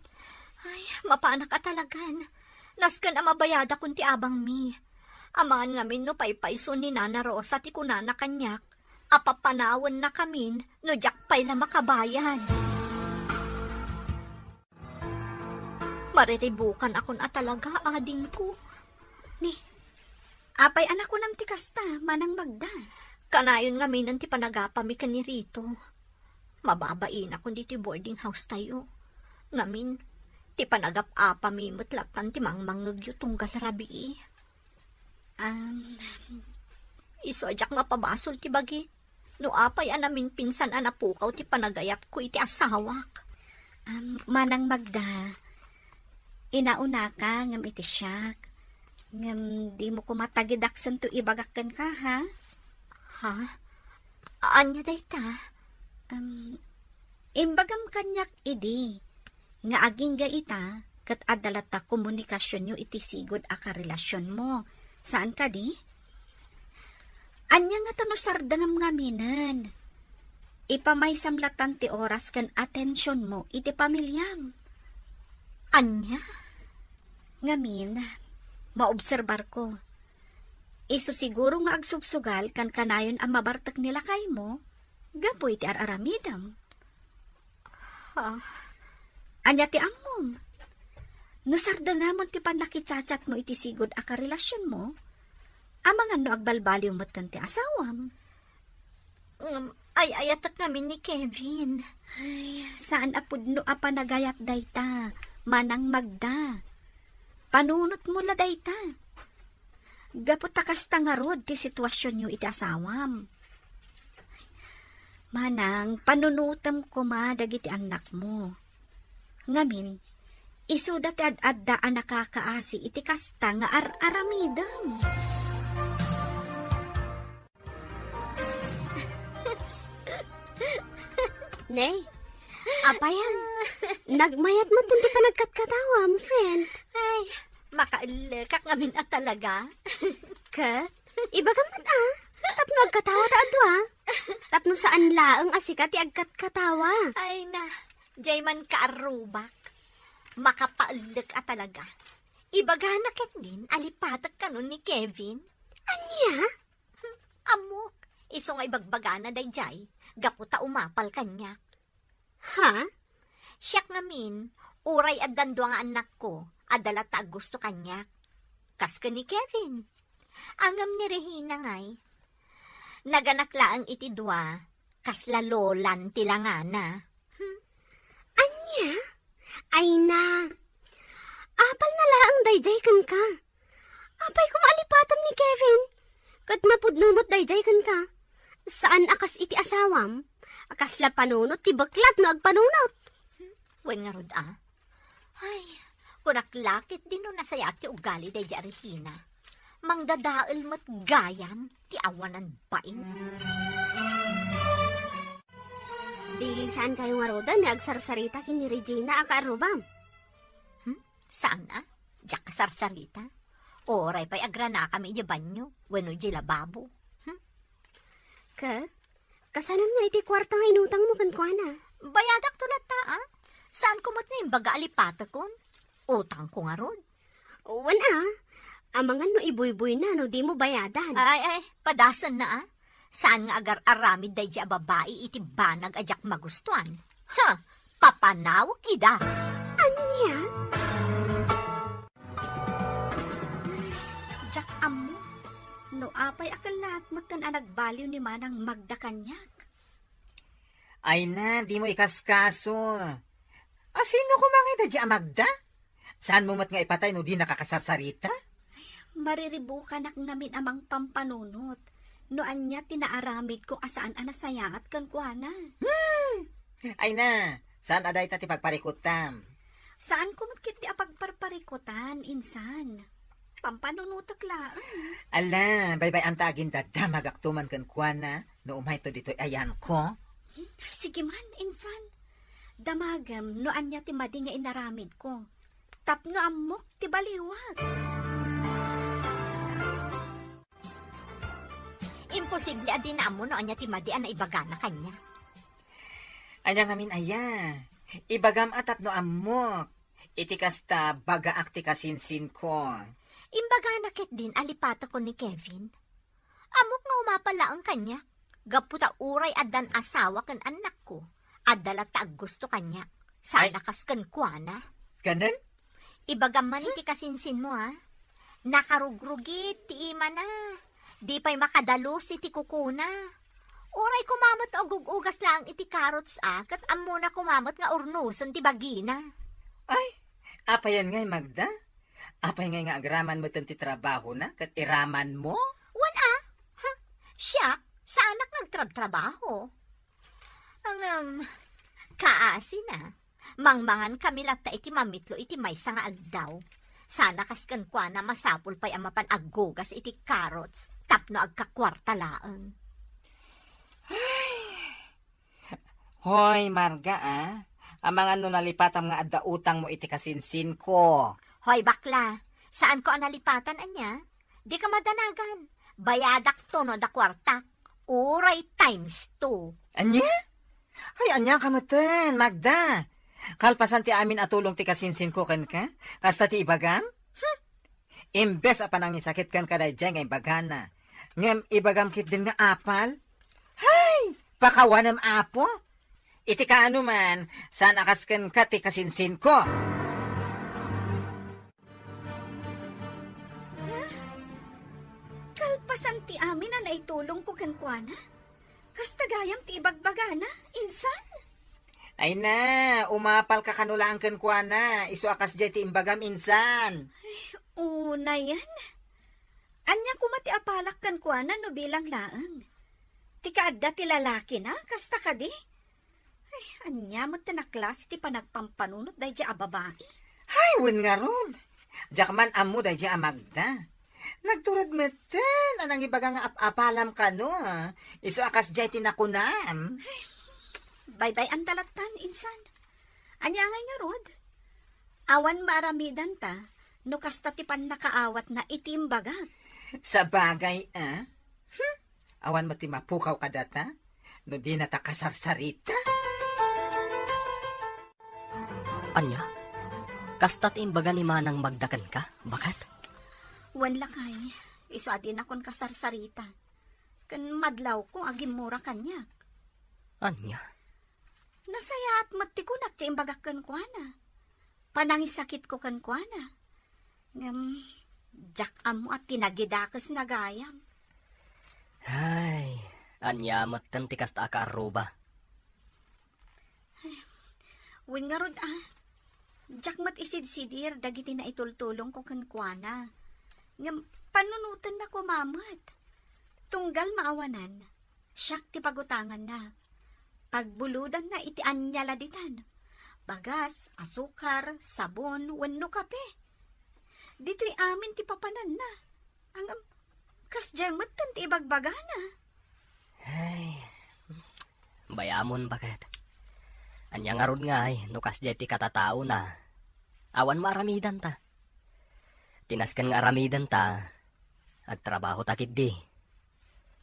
Ay, mapanak a talagan. Nasken a mabayadakon ti abangmi. Amangan ngamin no paypayso ni Nana Rosa ti kunana kaniak a papanawennakamin no diak pay la makabayad. Mariribukanakon a talaga, adingko. Ni, apay a nakunam ti kasta, Manang Magda? Kanayon ngaminen ti panagapami ken ni Rito. Mababainak ditoy boarding house tayo. Ngamin, ti panagap-apami met lattan ti mangmangngegyo tunggal rabii. Um, isu a diak mapabasol ti bagik. No apay a naminpinsan a napukaw ti panagayatko iti asawak. Um, Manang Magda, inaunaka ngem iti siak. Ngem dimo koma tagidaksentoy ibagak kenka, ha? Ha? Ania dayta? Um, imbagam kaniak idi nga agingga ita ket adda latta komunikasionyo iti sigud a karelasionmo. Saan kadi? Ania ngata no sardengem ngaminen? Ipamaysam lattan ti oras ken atensionmo iti pamiliam. Ania? Ngamin, maobserbarko. Isu siguro nga agsugsugal ken kanayon a mabartek ni lakaymo gapu iti ar-aramidem. Ah. Ania ti ammom? No sardengamon ti pannakichatchatmo iti sigud a karelasionmo, amangan no agbalbaliw metten ti asawam. Um, ay-ayatek ngamin ni Kevin. Ay, saan a pudno a panagayat dayta, Manang Magda. Panunotmo la dayta. Gapu ta kasta ngarud ti situasionyo iti asawam. Manang, panunotem koma dagiti annakmo. Ngamin, isuda ti ad-adda a nakakaasi iti kasta nga ar-aramidem. Nay, apayan, nagmayat met ti panagkatkatawam, friend. Ay, makaellekak ngamin a talaga. Ket, ibagam met a, tapno agkatawa ta adua. Tapno saan laeng a sika ti agkatkatawa. Ay na, diay man kaarrubak. Makapaellek a talaga. Ibagana ketdin a lipatek kano ni Kevin. Ania? Ammok, isu nga ibagbagana daydiay, gapu ta umapal kaniak. Ha? Siak ngamin, uray addan dua nga annakko, adda latta a gusto kaniak. Kas ken ni Kevin. Ngem ni Regina ngay, naganak laeng iti dua, kasla Lolan ti langana. Hmm. Ania? Ay na, apalna laeng daydiay kenka. Apay koma a lipatam ni Kevin? Ket napudno met daydiay kenka. Saan a kas iti asawam, a kasla panunot ti beklat no agpanunot. Wen ngarud a. Ay, kunak la ketdi no nasayaat ti ugali daydi a Regina. Mangdadael met gayam ti awanan bain. Di saankayo ngaruden nga agsarsarita ken ni Regina a kaarrubam? Hmm? Saan a? Diak kasarsarita. Uray pay agranakami idiay banyo wenno idiay lababo. Hmm? Ket, kasano nga iti kuarta nga inutangmo kenkuana? Bayadakto latta a. Saanko met nga imbaga a lipatekon. Utangko ngarud. Wen a, amangan no ibuybuyna no dimo bayadan. Ay, ay, padasenna a. Saan nga agar-aramid daydi a babai iti banag a diak magustuan? Ha! Papanawek ida! Ania? Diak ammo no apay a kellaat metten a nagbaliw ni Manang Magda kaniak. Ay na, dimo ikaskaso. A, sino koma ngay daydi a Magda? Saanmo met nga ipatay no dinaka kasarsarita? Mariribukanak ngamin a mangpampanunot no ania ti naaramidko a saan a nasayaat kenkuana. Hmm! Ay na, saan a dayta ti pagparikutam? Saanko met ketdi a pagparparikutan, insan. Pampanunotek laeng. Ala, baybay-anta agin dadamagakto man kenkuana no umayto ditoy ayanko. Sige man, insan. Damagem no ania ti madi nga inaramidko. Tapno ammok ti baliwak. Imposible a di naammo no ania ti madi a naibagana kaniak. Ania ngamin aya? Ibagam a tapno ammok. Iti kasta, bagaak ti kasinsinko. Imbagana ketdin a lipatekon ni Kevin. Ammok nga umapal laeng kaniak, gapu ta uray addan asawa ken annakko, adda latta aggusto kaniak. Ay. Saan a kas kenkuana. Kanen? Ibagam man iti kasinsinmo, a. Nakarugrugit ti imana. Di pay makadalus iti kukuna. Uray koma met agug-ugas laeng iti carrots, a, ket ammona koma met nga urnosen ti bagina. Ay, apayan ngay, Magda? Apay ngay nga agraman metten ti trabahona ket iramanmo? Wen a? Ha? Siak, saanak nga agtrabtrabaho. Ngem, kaasina, mangmangan kami latta iti mamitlo iti maysa nga aldaw. Saan a kas kenkuana, masapul pay a mapan aggugas iti carrots tapno agkakuarta laeng. Hoy, Marga, a. Amangan no nalipatam nga adda utangmo iti kasinsinko. Hoy, bakla, saanko a nalipatan, ania? Dika madanagan. Bayadakto no adda kuartak. Uray times two. Ania? Ay, ania ka metten, Magda? Kalpasan ti amin a tulong ti kasinsinko kenka, kasta ti ibagam? Hmm. Imbes a panangisakit kenka daydiay nga imbagana, ngem ibagam ketdin nga apal? Hay! Pakawanem, Apo! Iti kaano man, saan a kas kenka ti kasinsinko. Ha? Kalpasan ti amin a naitulongko kenkuana? Kasta gayam ti ibagbagana, insan? Ay na, umapalka kano laeng kenkuana, isu a kasdiay ti imbagam, insan. Ay, unayen. Ania koma ti apalak kenkuana no bilang laeng? Ti kaadda ti lalakina, kasta kadi? Ay, ania met ti naklase ti panagpampanunot daydiay a babai? Hay, wen ngarud. Diak man ammo daydiay a Magda. Nagtured metten a nangibaga nga ap-apalam kano, a. Isu a kasdiay ti nakunam. Baybay-anta lattan, insan. Ania ngay ngarud? Awan maaramidanta no kasta ti pannakaawatna iti imbagak. Sabagay, a? Hmm? Awan met ti mapukaw kadata no dinata kasarsarita. Ania? Kasta ti imbaga ni Manang Magda kenka, baket? Wen lakay, isu a dinakon kasarsarita. Ken madlawko a gimmura kaniak. Ania? Nasayaat met ti kunak ti imbagak kenkuana. Panangisakitko kenkuana. Ngem, diak ammo a tinagidakesna gayam. Ay, ania metten ti kasta a kaarruba? Wen ngarud a, diak met isidsidir dagiti naitultulongko kenkuana. Ngem, panunotenna koma met. Tunggal maawanan, siak ti pagutanganna. Pagbulodanna iti ania la ditan. Bagas, asukar, sabon, wenno kape. Ditoy amin ti papananna. Ngem, kasdiay metten ti ibagbagana. Ay, bayamon, baket. Ania ngarud ngay no kasdiay ti katataona? Awan maaramidanta. Ti nasken nga aramidenta, agtrabahota ketdi.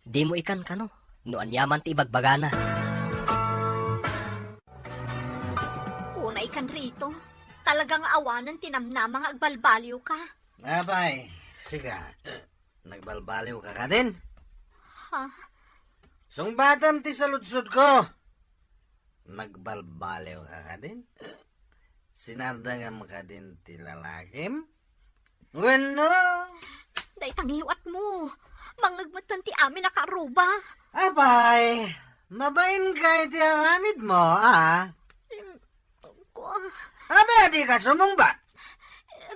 Dimo ikan kano no aniaman ti ibagbagana. Unay kan Rito, talaga nga awanen ti namnama nga agbalbaliwka. Apay, sika, nagbalbaliwka kadin? Ha? Sungbatam ti saludsodko. Nagbalbaliwka kadin? Sinardengam kadin ti lalakim? Wenno? Dayta ngiwatmo. Mangngegmetten ti amin a karuba. Apay, mabainka iti aramidmo, a? Kua- Apay, adika sumungbat?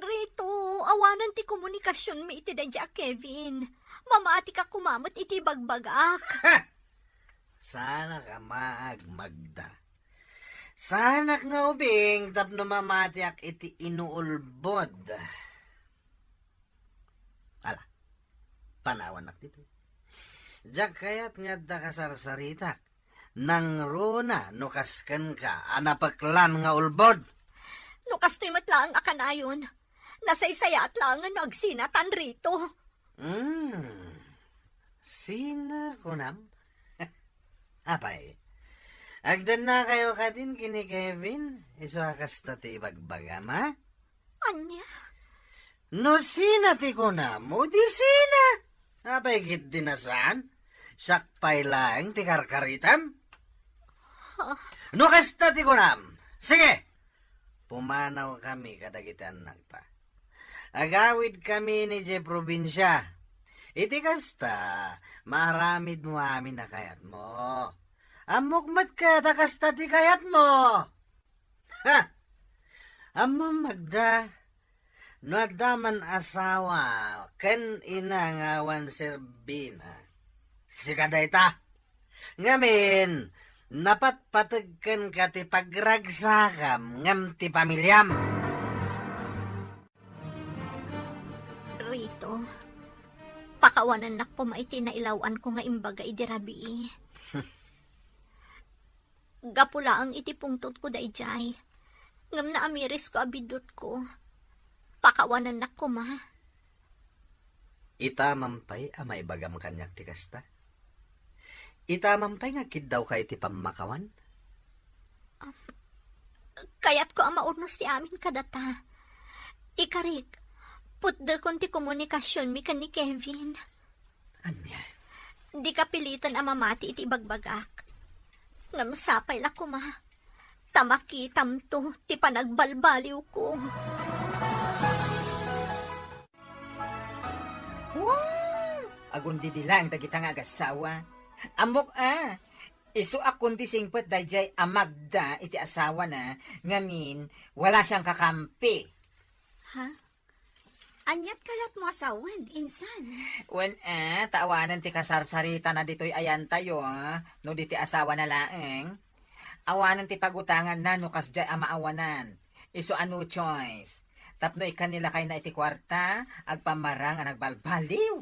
Rito, awanen ti komunikasionmi iti daydiay a Kevin. Mamatika koma met iti bagbagak. Ha! Saanak a maag, Magda. Saanak nga ubing tapno mamatiak iti inuulbod. Ala, panawannak ditoy. Diak kayat nga adda kasarsaritak. Nangruna no kas kenka a napeklan nga ulbod. No kastoy met laeng a kanayon, nasaysayaat laengen no agsinatan, Rito. Hmm. Sina kunam? Apay, agdannakayo kadin ken ni Kevin, isu a kasta ti ibagbagam, a? Ania? No sina ti kunam, o di sina? Apay, ketdi a saan? Siak pay laeng ti karkaritam? Ha? No kasta ti kunam, sige! Pumanawkami kadagiti annakta. Agawidkami idiay probinsia. Iti kasta, maaramidmo amin a kayatmo. Ammok met ket a kasta ti kayatmo. Ha! Ammom, Magda, no adda man asawa ken ina nga awan serbina, sika dayta. Ngamin, napatpateg kenka ti pagragsakam ngem ti pamiliam. Rito, pakawanennak koma iti nailaw-anko nga imbaga idi rabii. Gapu laeng iti pungtotko daydiay, ngem naamirisko a biddutko. Pakawanennak koma. Itamam pay a maibagam kaniak ti kasta? Itamam pay nga agkiddawka iti pammakawan? Kayatko a maurnos ti amin kadata. Ikarik, putdekon ti komunikasionmi ken ni Kevin. Ania? Dika piliten a mamati iti ibagbagak. Ngem sapay la koma ta makitamto ti panagbalbaliwko. Wow! Agundidi laeng dagita nga agassawa. Ammok a, isu a kundi singpet daydiay a Magda iti asawana, ngamin, wala siang kakampi. Ha? Aniat kayatmo a sawen, insan? Wen a, ta awanen ti kasarsaritana ditoy ayantayo, a, no di ti asawana laeng. Awanen ti pagutanganna no kasdiay a maawanan. Isu a no choice. Tapno ikkan ni lakayna iti kuarta, agpammarang a nagbalbaliw.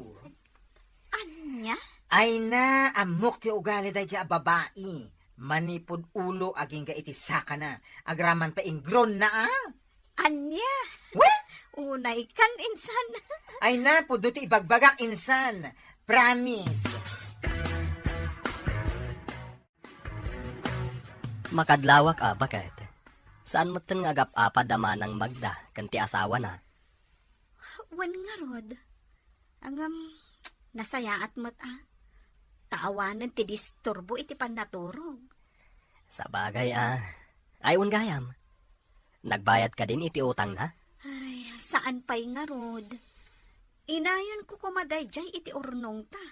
Ania? Ay na, ammok ti ugali daydiay a babai. Manipud ulo agingga iti sakana. Agraman pa ingronna, a. Ania? Wen? Unay kan, insan. Ay na, pudno ti ibagbagak, insan. Promise. Makadlawak a, baket. Saan metten nga agap-apad a manang Magda ken ti asawana? Wen ngarud. Ngem, nasayaat met a. Ta awanen ti disturbo iti pannaturog. Sabagay a. Ay, wen gayam. Nagbayad kadin iti utangna? Ay, saan pay ngarud. Inayonko koma daydiay iti urnongta.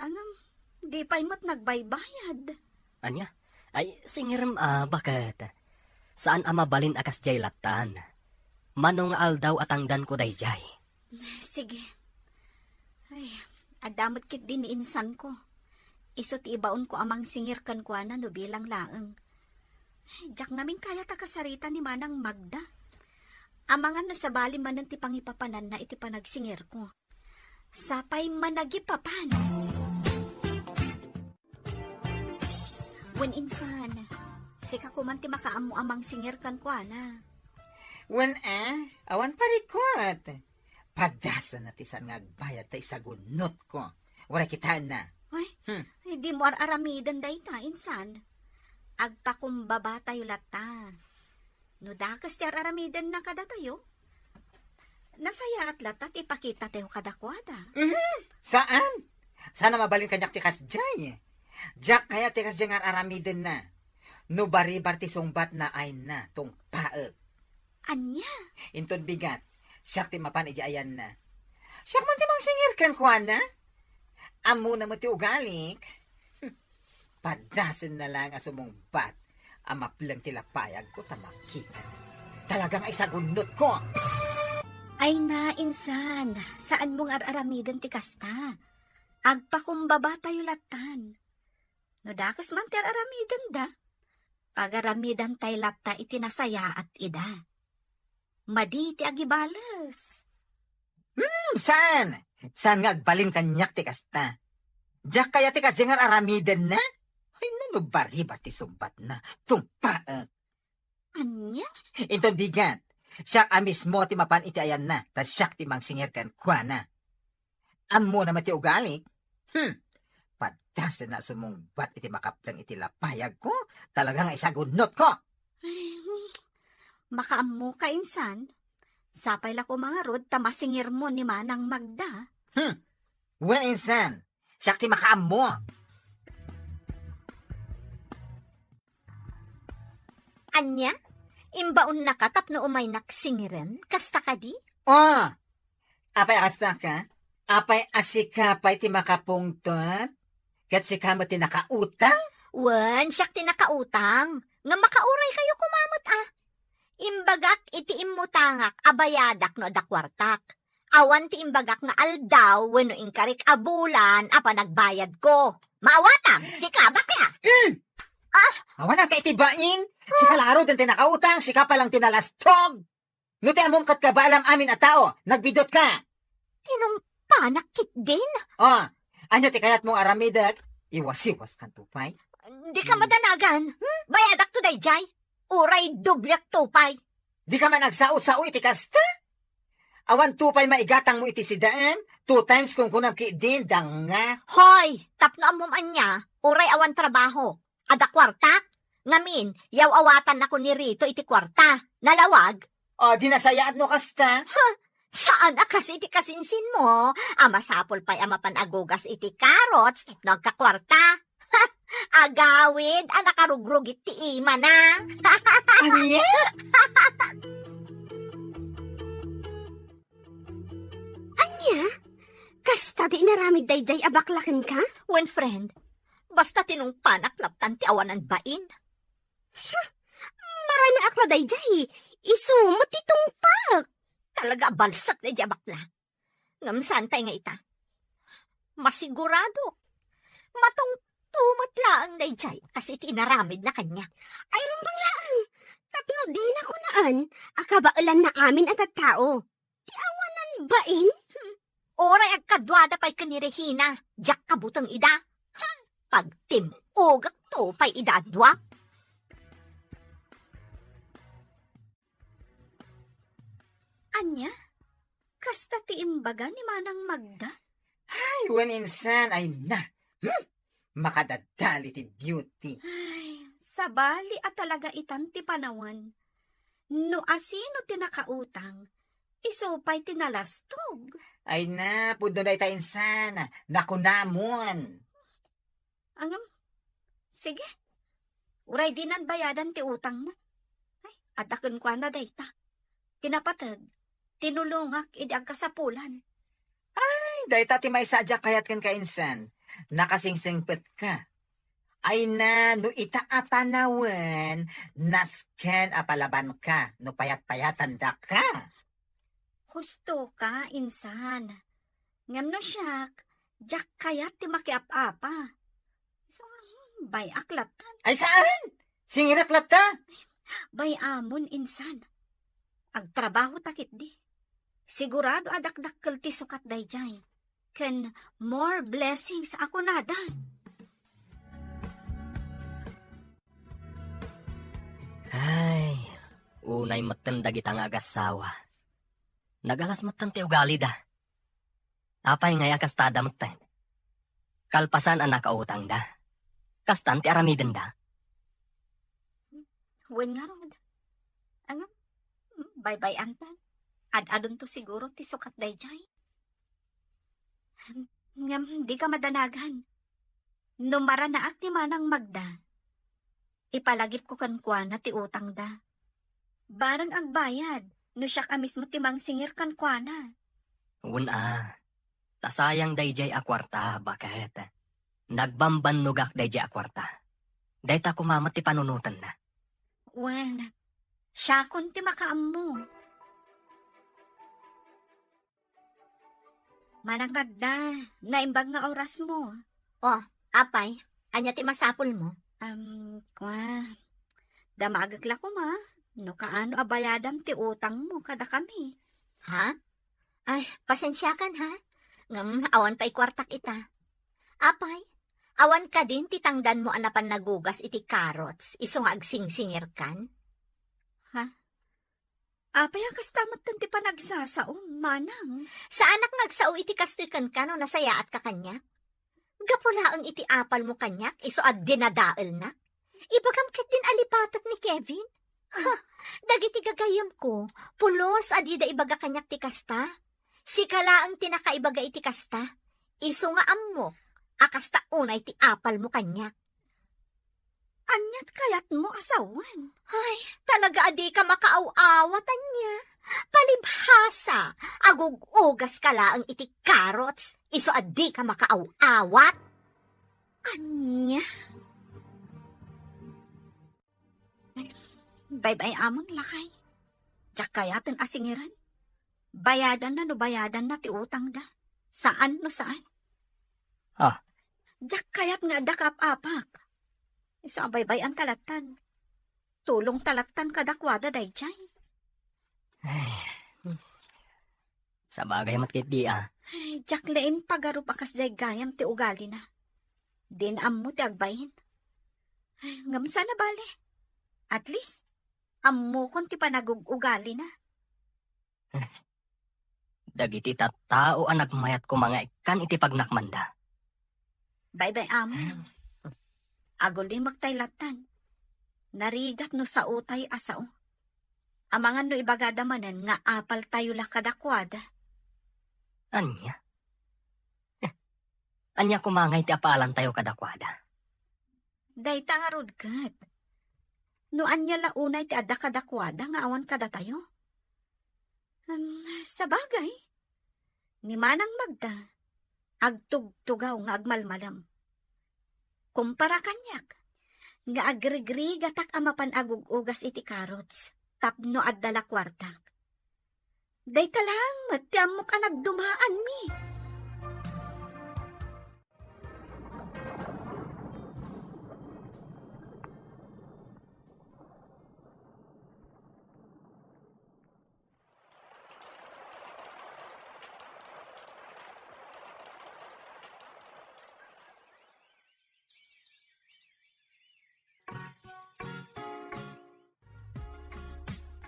Ngem, di pay met nagbaybayad. Ania? Ay, singirem a, baket. Saan a mabalin a kasdiay lattan. Mano nga aldaw a tangdanko daydiay. Sige. Ay, adda met ketdi ni insanko. Isu ti ibaonko a mangsingir kenkuana no bilang laeng. Diak ngamin kayat a kasarita ni Manang Magda. Amangan no sabali manen ti pangipapananna iti panagsingerko. Sapay managipapan. Wen insan, sika koman ti makaammo a mangsinger kenkuana. Wen a, awan parikot. Padasenna ti saan nga agbayad ta isagunnotko. Uray kitaenna. Ay, Hmm. Ay, dimo ar-aramiden dayta, insan. Agpakumbabatayo latta. No dakes ti ar-aramidenna kadatayo, nasayaat latta ti ipakitatayo kadakuada. Mhm. Saan? Saan a mabalin kaniak ti kasdiay? Diak kayat ti kasdiay nga ar-aramidenna. No baribar ti sungbatna, ayna, tungpaek. Ania? Inton bigat, siak ti mapan iti ayanna. Siak man ti mangsinger kenkuana. Ammona met ti ugalik. Padasenna laeng a sumungbat a mapleng ti lapayagko ta makita. Talaga nga isagunnotko. Ay na, insan, saanmo nga ar-aramiden ti kasta. Agpakumbabatayo lattan. No dakes man ti ar-aramidenda, pagaramidantay latta iti nasayaat ida. Madi ti agibales. Hmm, saan? Saan nga agbalin kaniak ti kasta? Diak kayat ti kasdiay nga ar-aramidenna? Ay, no baribar ti sungbatna, tungpaek. Ania? Inton bigat, siak a mismo ti mapan iti ayanna, ta siak ti mangsinger kenkuana. Ammona met ti ugalik? Hmm. Padasenna a sumungbat iti makapleng iti lapayagko, talaga nga isagunnotko. Ay, makaammoka, insan. Sapay la koma ngarud ta masingirmo ni Manang Magda. Hmm. Wen insan, siak ti makaammo. Ania? Imbaonnaka tapno umaynak singiren? Kasta kadi? Oh! Apay a kastaka? Apay a sika pay ti makapungtot? Ket sika met ti nakautang? Wen, siak ti nakautang. Ngem makauraykayo koma met a. Imbagak iti immutangak a bayadak no adda kuartak. Awan ti imbagak nga aldaw wenno inkarik a bulan a panagbayadko. Maawatan, sika, bakla! Mm! Ah! Awan ka iti bain! Sika la ngaruden ti nakautang, sika pay lang ti nalastog! No ti ammom ket kabaalam amin a tao, nagbidutka! Tinungpanak ketdin? Oh, ania ti kayatmo nga aramidek? Iwasiwaskanto pay. Dika madanagan. Hmm? Bayadakto daydiay. Uray dobliakto pay. Dika man agsao-sao iti kasta? Awanto pay maigatangmo iti sidaem, two times kunkunam ketdin, danga. Hoy, tapno ammom ania, uray awan trabaho. Adda kuartak? Ngamin, yaw-awatannako ni Rito iti kuarta. Nalawag? O, di nasayaat no kasta? Ha? Saan a kas iti kasinsinmo a masapul pay a mapan agugas iti carrots tapno agkakuarta? Ha? Agawid a nakarugrugit ti imana. Ania? Ania? Kasta ti inaramid daydiay a bakla kenka? Wen, friend, basta tinungpanak lattan ti awanan bain. Ha? Marayman ak la daydiay. Isu met ti tungpaek. Talaga a balsat daydiay a bakla. Ngem saan pay nga ita? Masiguradok. Matungto met laeng daydiay kas iti inaramidna kaniak. Ay, rumbeng laeng. Tapno dina kunaan a kabaelanna amin a tattao. Ti awanan bain? Hmm. Uray agkaduada pay ken ni Regina, diak kabuteng ida. Hmm. Pagtim-ogakto pay ida a dua. Ania? Kasta ti imbaga ni Manang Magda? Ay, wen insan, ay na. Hmm. Makadadal iti beauty. Ay, sabali a talaga itan ti panawen. No asino ti nakautang, isu pay ti nalastog. Ay na, pudno dayta insan. Nakunamon. Ngem, sige. Uray dinan bayadan ti utangna. Ay, adda kenkuana dayta. Ti napateg, tinulongak idi agkasapulan. Ay, dayta ti maysa a diak kayat kenka insan. Nakasingsingpetka. Ay na, no ita a panawen, nasken a palabanka no payat-payatandaka. Husto ka, insan. Ngem no siak, diak kayat ti makiap-apa. Isu nga, hmm, bay-ak lattan. Ay, saan? Singirek latta? Bay-amon, insan. Agtrabaho ta ketdi. Sigurado a dakdakkel ti sukat daydiay. Ken more blessings a kunada. Ay, unay metten dagita nga agassawa. Nagalas metten ti ugalida. Apay ngay a kastada metten? Kalpasan a nakautangda, kastan ti aramidenda? Wen ngarud. Ngem, baybay-antan. Ad-adunto siguro ti sukat daydiay. Ngem, dika madanagan. No maranaak ni Manang Magda, ipalagipko kenkuana ti utangda. Bareng agbayad no siak a mismo ti mangsingir kenkuana. Wen a, ta sayang daydiay a kuarta, baket. Nagbambannogak daydiay a kuarta. Dayta koma met ti panunotenna. Wen, siakon ti makaammo. Manang Magda, naimbag nga orasmo. Oh, apay, ania ti masapulmo? Am, kua, damagek la koma no kaano a bayadam ti utangmo kadakami. Ha? Ay, pasensiakan, ha? Ngem awan pay kuartak ita. Apay, awan kadin ti tangdanmo a napan nagugas iti carrots isu nga agsingsingirkan? Ha? Apay a kasta metten ti panagsasaom, manang? Saanak nga agsao iti kastoy kenka no nasayaatka kaniak? Gapu laeng iti apalmo kaniak, isu a dinadaelnak. Ibagam ketdin a lipatek ni Kevin. Ha, dagiti gagayyemko, pulos a dida ibaga kaniak ti kasta. Sika laeng ti nakaibaga iti kasta. Isu nga ammok a kasta unay ti apalmo kaniak. Aniat kayatmo a sawen? Ay, talaga a dika makaaw-awat, ania? Palibhasa, agug-ugaska laeng iti carrots, isu a dika makaaw-awat. Ania? Baybay-amon, lakay. Diak kayaten a singiran. Bayadanna no bayadanna ti utangda. Saan no saan. Ah. Diak kayat nga adda kaap-apak. Isu a baybay-an ta lattan. Tulong ta lattan kadakuada daydiay. Ay, hmm. Sabagay met ketdi a. Ay, diak laeng pagarup a kasdiay gayam ti ugalina. Din ammo ti agbain. Ay, ngem saan a bale. At least, ammokon ti panagug-ugalina. Dagiti tattao a nagmayat koma nga ikkan iti pagnakmanda. Baybay-amon. Agulimek tay lattan. Narigat no saotay a sao. Amangan no ibagada manen nga apaltayo la kadakuada. Ania? Eh, ania koma ngay ti apalantayo kadakuada? Dayta ngarud ket. No ania la unay ti adda kadakuada nga awan kadatayo? Em, sabagay, ni Manang Magda, agtugtugaw nga agmalmalem. Kumpara kaniak, nga agrigrigatak a mapan agug-ugas iti carrots tapno adda la kuartak. Dayta laeng met ti ammok a nagdumaanmi.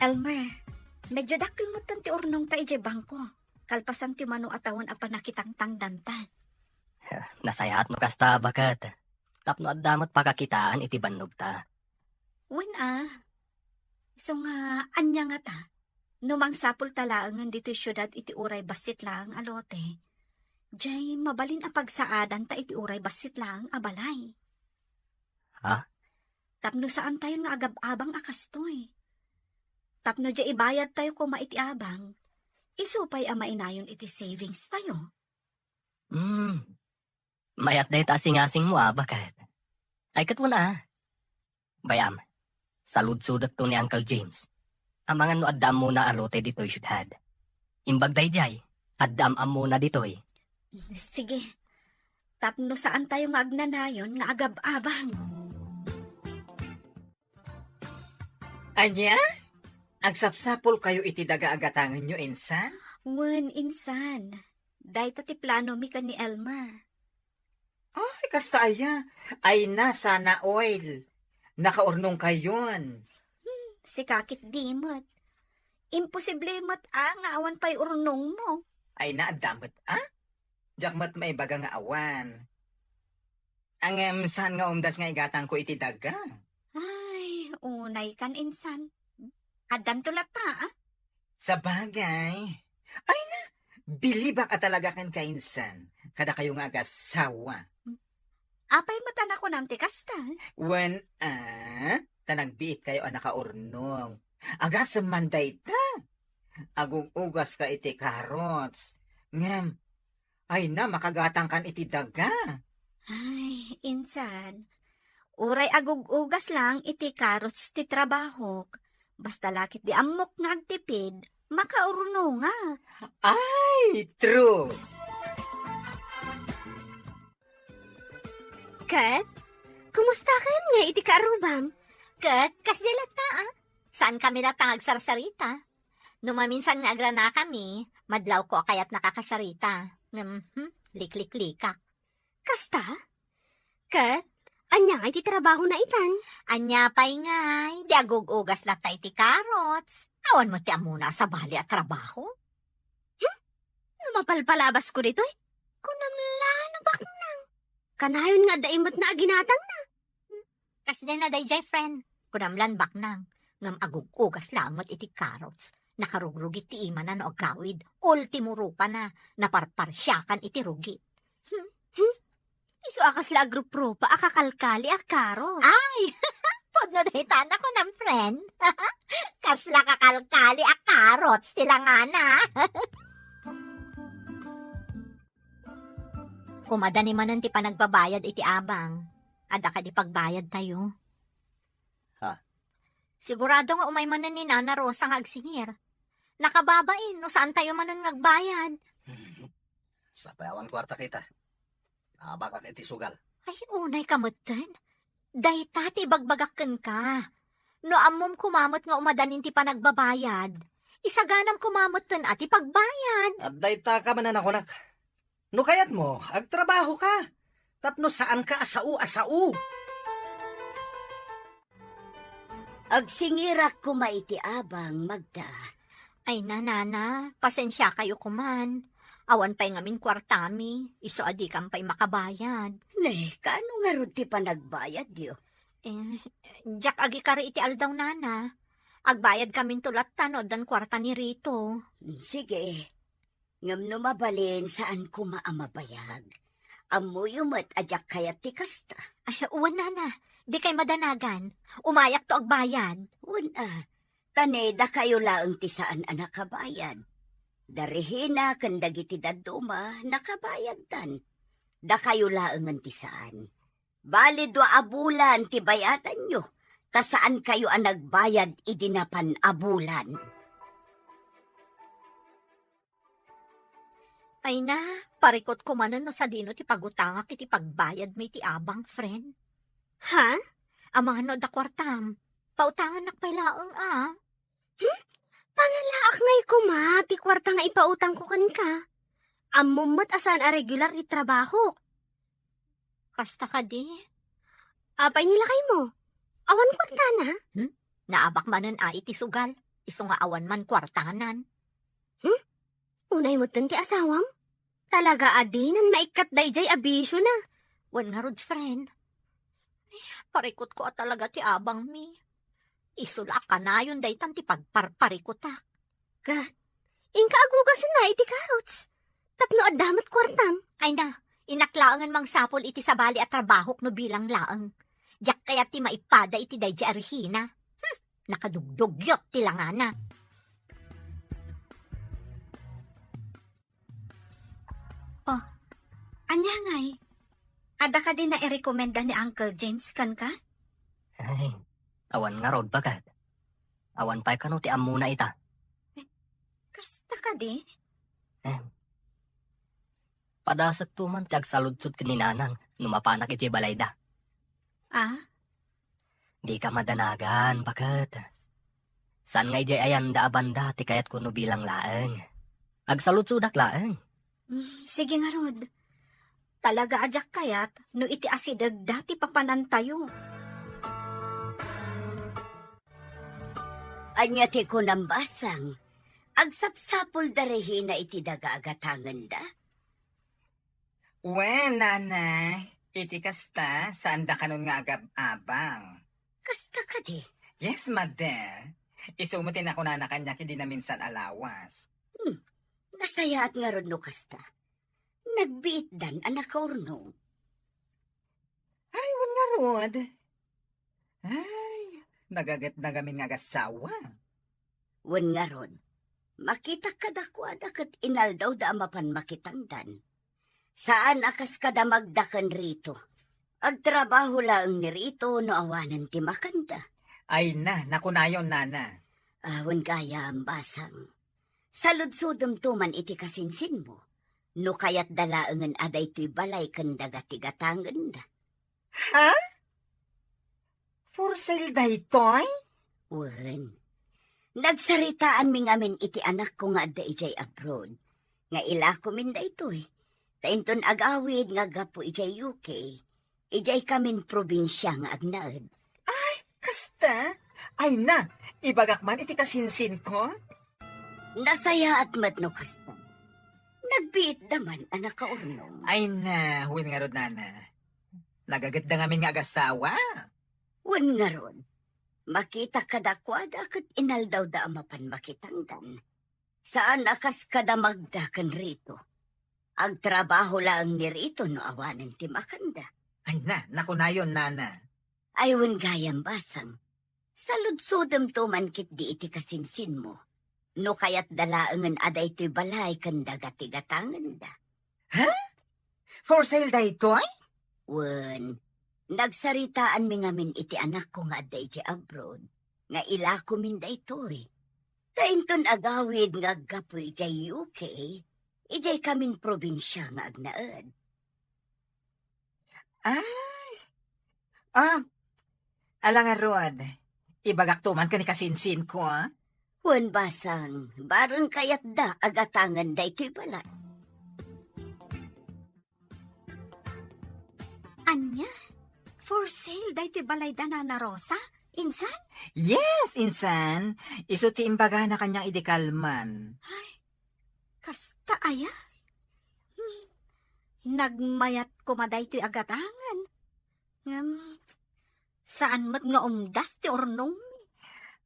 Elmer, medyo dakkel metten ti urnongta idiay bangko, kalpasan ti mano a tawen a pannakitangtangdanta. Nasayaat no kasta, baket. Tapno adda met pakakitaan iti bannogta. Wen a. Isu nga, ania ngata? No mangsapulta laengen ditoy siudad iti uray bassit laeng a lote, diay mabalin a pagsaadanta iti uray bassit laeng a balay. Ha? Tapno saantayon nga agab-abang a kastoy. Tapno diay ibayadtayo koma iti abang, isu pay a mainayon iti savings tayo. Hmm. Mayat dayta a singasingmo a, baket. Ay, ket wen a. Bay-am, saludsodekto ni Uncle James. Amangan no adda ammona a lote ditoy siudad. Imbag daydiay, adda am-ammona ditoy. Sige. Tapno saantayo nga agnanayon nga agab-abang. Ania? Agsapsapulkayo iti daga a gatangenyo, insan? Wen, insan. Dayta ti planomi ken ni Elmer. Ay, kasta aya. Ay na, sana all. Nakaurnongkayon. Hmm, sika ketdi met. Imposible met a nga awan pay urnongmo. Ay na, adda met a? Diak met maibaga nga awan. Ngem saan nga umdas nga igatangko iti daga? Ay, unay kan insan. Addanto latta, a? Sabagay. Ay na, bilibak a talaga kenka insan. Kadakayo nga agasawa. Apay met a nakunam ti kasta? Wen, a? Ta nagbiitkayo a nakaurnong. Agasem man dayta. Agug-ugaska iti carrots. Ngem, ay na, makagatangkan iti daga. Ay, insan. Uray agug-ugas lang iti carrots ti trabahok. Basta la ketdi ammok nga agtipid, makaurnongak. Ay, true. Ket, kumusta ken nga iti kaarrubam? Ket, kasdiay latta, a? Saankami latta nga agsarsarita. No maminsan nga agranakami, madlawko a kayat nakakasarita. Ngem, hmm, likliklikak. Kasta? Ket, ania ngay ti trabahona itan? Ania pay ngay, di agug-ugas latta iti carrots. Awan met ti ammona a sabali a trabaho. Hmm? No mapalpalabasko ditoy, kunam la no baknang. Kanayon nga adda immet na aginatangna. Kasdiay na daydiay, friend. Kunam lan baknang. Ngem agug-ugas laeng met iti carrots. Nakarugrugit ti imana no agawid. Ultimo rupana. Naparparsiakan iti rugit. Hmm? Hmm? Isu a kasla agruprupa a kakalkali a carrots. Ay! Pudno dayta nakunam, friend. Kasla kakalkali a carrots ti langana. Kumadani manen ti panagbabayad iti abang. Adda kadi pagbayadtayo? Ha? Sigurado nga umay manen ni Nana Rosa nga agsingir. Nakababain no saantayo manen nga agbayad. Sapay awan kuarta kita. Naabakak iti sugal. Ay, unay ka metten. Dayta ti ibagbagak kenka. No ammom koma met nga umadanin ti panagbabayad, isaganam koma metten a ti pagbayad. Adda ita ka manen a kunak. No kayatmo, agtrabaho ka. Tapno saan ka a sao a sao. Agsingirak koma iti abang, Magda. Ay na, Nana, pasensiakayo koman. Awan pay ngamin kuartami, isu a dikam pay makabayad. Ne, kaano ngarud ti panagbayadyo? Eh, diak agikari iti aldaw, Nana. Agbayad kaminto latta no addan kuarta ni Rito. Sige. Ngem no mabalin, saan koma a mabayag. Ammoyo met a diak kayat ti kasta. Ay, wen, Nana. Dikay madanagan. Umayakto agbayad. Wen a, ta ne, dakayo laeng ti saan a nakabayad. Da Regina ken dagiti dadduma, nakabayadtan. Dakayo laengen ti saan. Bali dua a bulan ti bayadanyo, ta saankayo a nagbayad idi napan a bulan. Ay na, parikutko manen no sadino ti pagutangak iti pagbayadmi iti abang, friend. Ha? Amangan no adda kuartam. Pautangannak pay laeng a. Hmm? Pangalaak ngay koma ti kuarta nga ipautangko kenka. Ammom met a saan a regular ti trabahok. Kasta kadi? Apay ni lakaymo? Awan kuartana? Hmm? Naabak manen a iti sugal, isu nga awan man kuartanan. Hmm? Unay metten ti asawam? Talaga a dinan maikkat daydiay a bisiona. Wen ngarud, friend. Eh, parikutko a talaga ti abangmi. Isu la a kanayon daytan ti pagparparikutak. Ket, inka agugasenna iti carrots. Tapno adda met kuartam. Ay na, innak laengen mangsapul iti sabali a trabahok no bilang laeng. Diak kayat ti maipada iti daydiay a Regina. Hmm, nakadugdugyot ti langana. Oh, ania ngay? Adda kadi nairekomenda ni Uncle James kenka? Ay, awan ngarud, baket. Awan pay kano ti ammona ita. Eh, kasta kadi? Eh, padasekto man ti agsaludsod ken ni Nanang no mapanak idiay balayda. Ah? Dika madanagan, baket. Saan nga idiay ayanda a banda ti kayatko no bilang laeng. Agsaludsodak laeng. Mm, sige ngarud. Talaga a diak kayat no iti asidegda ti papanantayo. Ania ti kunam, Basang? Agsapsapulda, Regina, iti daga a gatangenda? Wen, Nana, iti kasta, saanda kanon nga agab-abang. Kasta kadi? Yes, mother. Isu met ti nakunana kaniak idi naminsan a lawas. Hmm, nasayaat ngarud no kasta. Nagbiitdan a nakaurnong. Ay, wen ngarud. Ay, nagagetda ngamin nga agassawa. Wen ngarud, makitak kadakuada ket inaldawda a mapan makitangdan. Saan a kas kadamagda ken Rito. Agtrabaho laeng ni Rito no awanen ti makanda. Ay na, nakunayon, Nana. Awan gayam, Basang. Saludsodemto man iti kasinsinmo, no kayatda laengen a daytoy balay ken daga ti gatangenda. Ha? For sale daytoy? Wen. Nagsaritaanmi ngamin iti anakko nga adda idiay abroad, nga ilakomin daytoy. Ta inton agawid nga aggapu idiay U K, idiay kamin probinsia nga agnaed. Ay, kasta? Ay na, ibagak man iti kasinsinko? Nasayaat met no kasta. Nagbiitda man a nakaurnong. Ay na, wen ngarud, Nana. Nagagetda ngamin nga agassawa. Wen ngarud, makitak kadakuada ket inaldawda a mapan makitangdan. Saan a kas kadamagda ken Rito. Agtrabaho laeng ni Rito no awanen ti makanda. Ay na, nakunayon, Nana. Ay, wen gayam, Basang. Saludsodemto man ketdi iti kasinsinmo, no kayatda laengen a daytoy balay ken daga ti gatangenda. Ha? For sale daytoy? Wen, nagsaritaanmi ngamin iti anakko nga adda idiay abroad, nga ilakomin daytoy. Ta inton agawid nga aggapu idiay U K, idiay kamin probinsia nga agnaed. Ay. Ah, ala ngarud, ibagakto man ken ni kasinsinko, ah. Wen, Basang, bareng kayatda a gatangen daytoy balay. Ania? For sale daytoy balayda, Nana Rosa? Insan? Yes, insan. Isu ti imbagana kaniak idi kalman. Ay, kasta aya? Hmm. Nagmayat koma daytoy a gatangen. Ngem, saan met nga umdas ti urnongmi.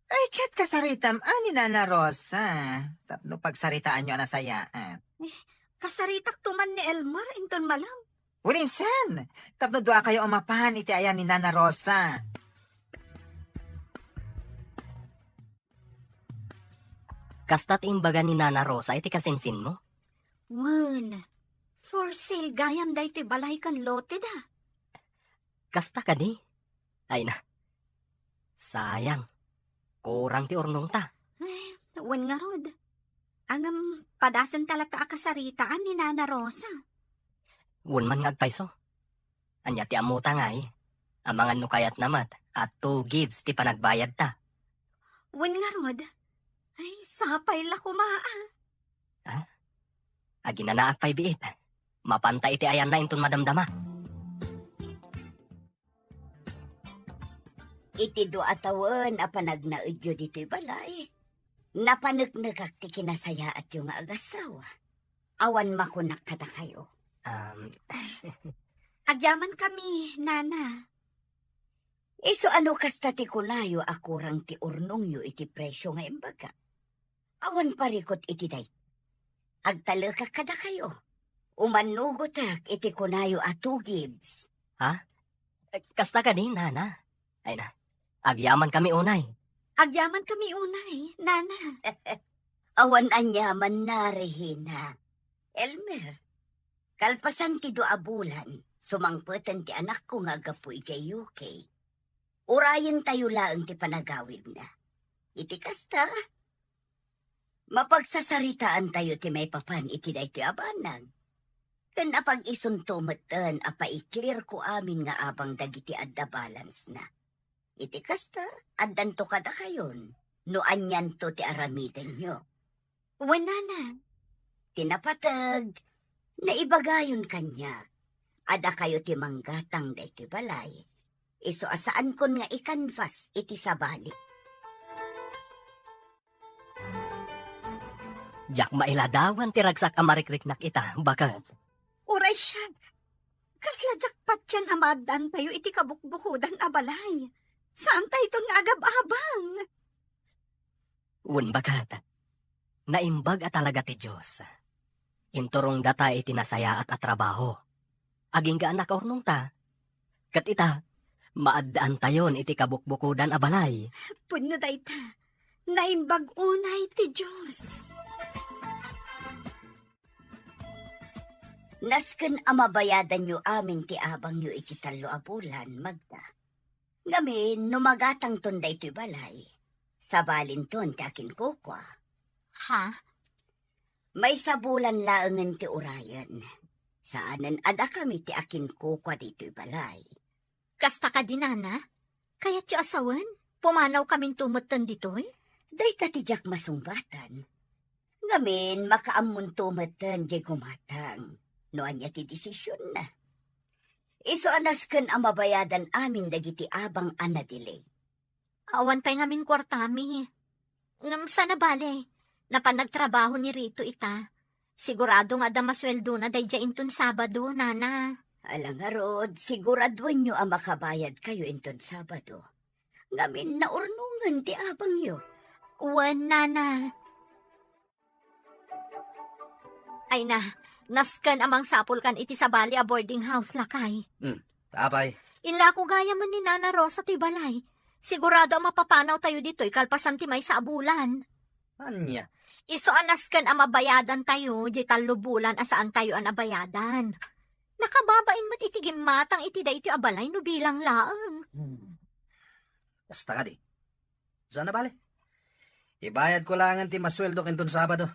Ay, ket kasaritam a ni Nana Rosa. Tapno pagsaritaanyo a nasayaat. Eh, kasaritakto man ni Elmer inton malem. Wen, insan, tapno duakayo a mapan iti ayan ni Nana Rosa. Kasta ti imbaga ni Nana Rosa iti kasinsinmo? Wen, for sale gayam daytoy balay ken loteda. Kasta kadi? Ay na. Sayang. Kurang ti urnongta. Ay, wen ngarud. Ngem, padasenta latta a kasaritaan ni Nana Rosa. Wen man nga agpayso. Ania ti ammota ngay? Amangan no kayatna met a two gigs ti panagbayadta. Wen ngarud. Ay, sapay la koma, ah. Ah? Aginanaak pay biit. Mapanta iti ayanna inton madamdama. Iti dua a tawen a panagnaedyo ditoy balay, napaneknekak ti kinasayaatyo nga agassawa. Awan makunak kadakayo. Um, Agyamankami, Nana. Isu a no kasta ti kunayo a kurang ti urnongyo iti presio nga imbagak. Awan parikut iti day. Agtalekak kadakayo. Umannugotak iti kunayo a two gigs. Ha? Kasta kadi, Nana? Ay na, agyamankami unay. Agyamankami unay, Nana. Awan aniamanna, Regina. Elmer, kalpasan ti dua a bulan, sumangpeten ti anakko nga aggapu idiay U K. Urayentayo laeng ti panagawidna. Iti kasta, mapagsasaritaantayo ti maipapan iti daytoy a banag. Ken apag-isunto metten a paiklirko amin nga abang dagiti adda balance-na. Iti kasta, addanto kadakayon. no anianto ti aramidenyo. Wen, nana. Ti napateg, naibagayon kaniak a dakayo ti manggatang daytoy balay. Isu a saankon nga ikanfas iti sabali. Diak mailadawan ti ragsak a marikriknak ita, baket. Uray siak, kasla diak patien a maaddaantayo iti kabukbukodan a balay. Saantayton nga agab-abang. Wen, baket, naimbag a talaga ti Dios. Inturongda ta iti nasayaat a trabaho. Agingga a nakaurnongta, ket ita, maaddaantayon iti kabukbukodan a balay. Pudno dayta, naimbag unay ti Dios. Nasken a mabayadanyo amin ti abangyo iti tallo a bulan, Magda. Ngamin, no magatangton daytoy balay, sabalinton ti akinkukua. Ha? Maysa bulan laengen ti urayen. Saanen a dakami ti akinkukua ditoy balay. Kasta kadi, nana? Kayatyo a sawen? Pumanawkaminto metten ditoy? Dayta ti diak masungbatan. Ngamin, makaammonto metten diay gumatang no ania ti desisionna. Isu a nasken a mabayadan amin dagiti abang a nadelay. Awan pay ngamin kuartami. Ngem saan a bale, napan nagtrabaho ni Rito ita. Sigurado nga adda masueldona daydiay inton Sabado, nana. Ala ngarud, siguraduenyo a makabayadkayo inton Sabado. Ngamin, naurnongen ti abangyo. Wen, nana. Ay na, nasken a mangsapulkan iti sabali a boarding house, lakay. Hmm, apay? Inlako gayam ni Nana Rosa toy balay. Sigurado a mapapanawtayo ditoy kalpasan ti maysa a bulan. Ania? Isu a nasken a mabayadantayo diay tallo bulan a saantayo a nabayadan. Nakababain met iti gimmatang iti daytoy a balay no bilang laeng. Hmm. Kasta kadi. Saan a bale? Ibayadko laengen ti masueldok inton Sabado.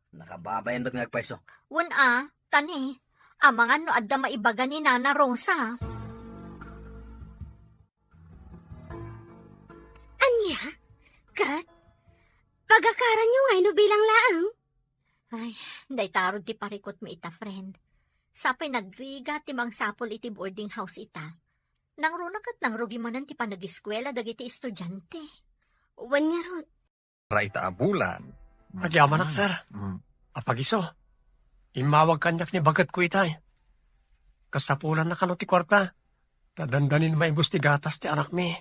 Nakababain met nga agpayso. Wen a, tani, amangan no adda maibaga ni Nana Rosa. Ania? Ket? Pagakaranyo ngay no bilang laeng? Ay, dayta rod ti parikutmi ita, friend. Sapay nagrigat ti mangsapul iti boarding house ita. Nangruna ket nangrugi manen ti panageskuela dagiti estudiante. Wen ngarud. Para ita a bulan. Agyamanak, sir. Mm. Apagiso, immawag kaniak ni baketko itay. Kasapulanna kano ti kuarta, ta dandanin maibus ti gatas ti anakmi.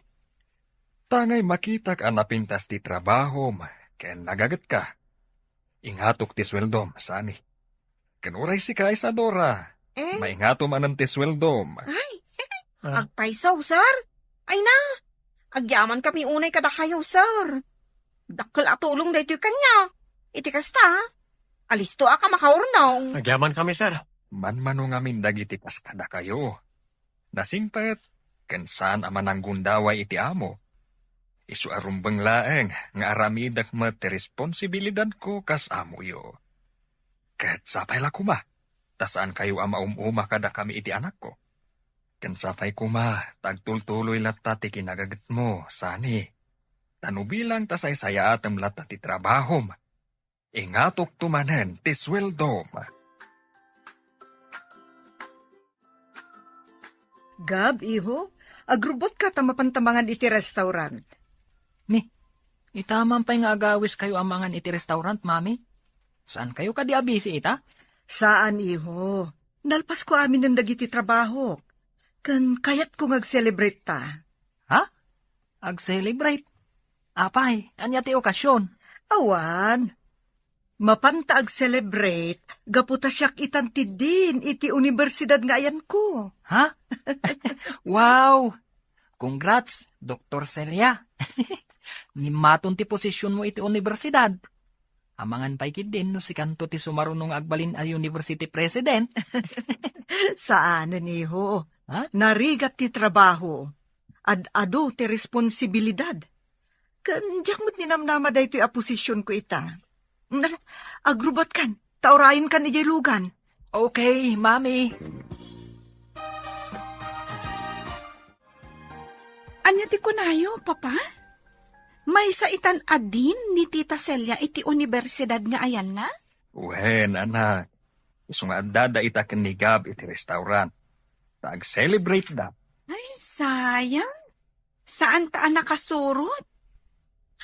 Tangay makitak a napintas ti trabahom ken nagagetka. Ingatok ti sueldom, sani. Ken uray sika, Isadora. Eh? Maingato manen ti sueldom. Ay, ah, agpayso, sir. Ay na, agyamankami unay kadakayo, sir. Dakkel a tulong daytoy kaniak. Iti kasta, alistoak a makaurnong. Agyamankami, sir. Manmano ngamin dagiti kas kadakayo. Nasingpet, ken saan a mananggundaway iti amo. Isu a rumbeng laeng nga aramidek met ti responsibilidadko kas amoyo. Ket sapay la koma, ta saankayo a maum-uma kadakami iti anakko. Ken sapay koma, ta agtultuloy latta ti kinagagetmo, sani. Ta no bilang ta saysayaatem latta ti trabahom, ingatokto manen ti sueldom. Gab, iho, agrubotka ta mapanta mangan iti restaurant. Ni, ita man pay nga agawiskayo a mangan iti restaurant, Mami? Saankayo kadi a busy ita? Saan, iho. Nalpasko aminen dagiti trabahok. Ken kayatko nga ag-celebrate ta. Ha? Ag-celebrate? Apay, ania ti okasyon? Awan. Mapanta ag-celebrate gapu ta siak itan ti dean iti universidad nga ayanko. Ha? Wow! Congrats, Doktor Celia. Nimmaton ti posisyonmo iti universidad. Amangan pay ketdin no sikanto ti sumaruno nga agbalin a university president. Saanen, iho. Ha? Narigat ti trabaho. Ad-adu ti responsibilidad. Ken diak met ninamnama daytoy a posisyonko ita. Nala, agrubotkan, ta urayenkan idiay lugan. Okay, Mami. Ania ti kunayo, Papa? Maysa itan a dean ni Tita Celia iti universidad nga ayanna? Wen, anak. Isu nga adda dayta ken ni Gab iti restaurant. Ta ag-celebrate da. Ay, sayang. Saan ta a nakasurot?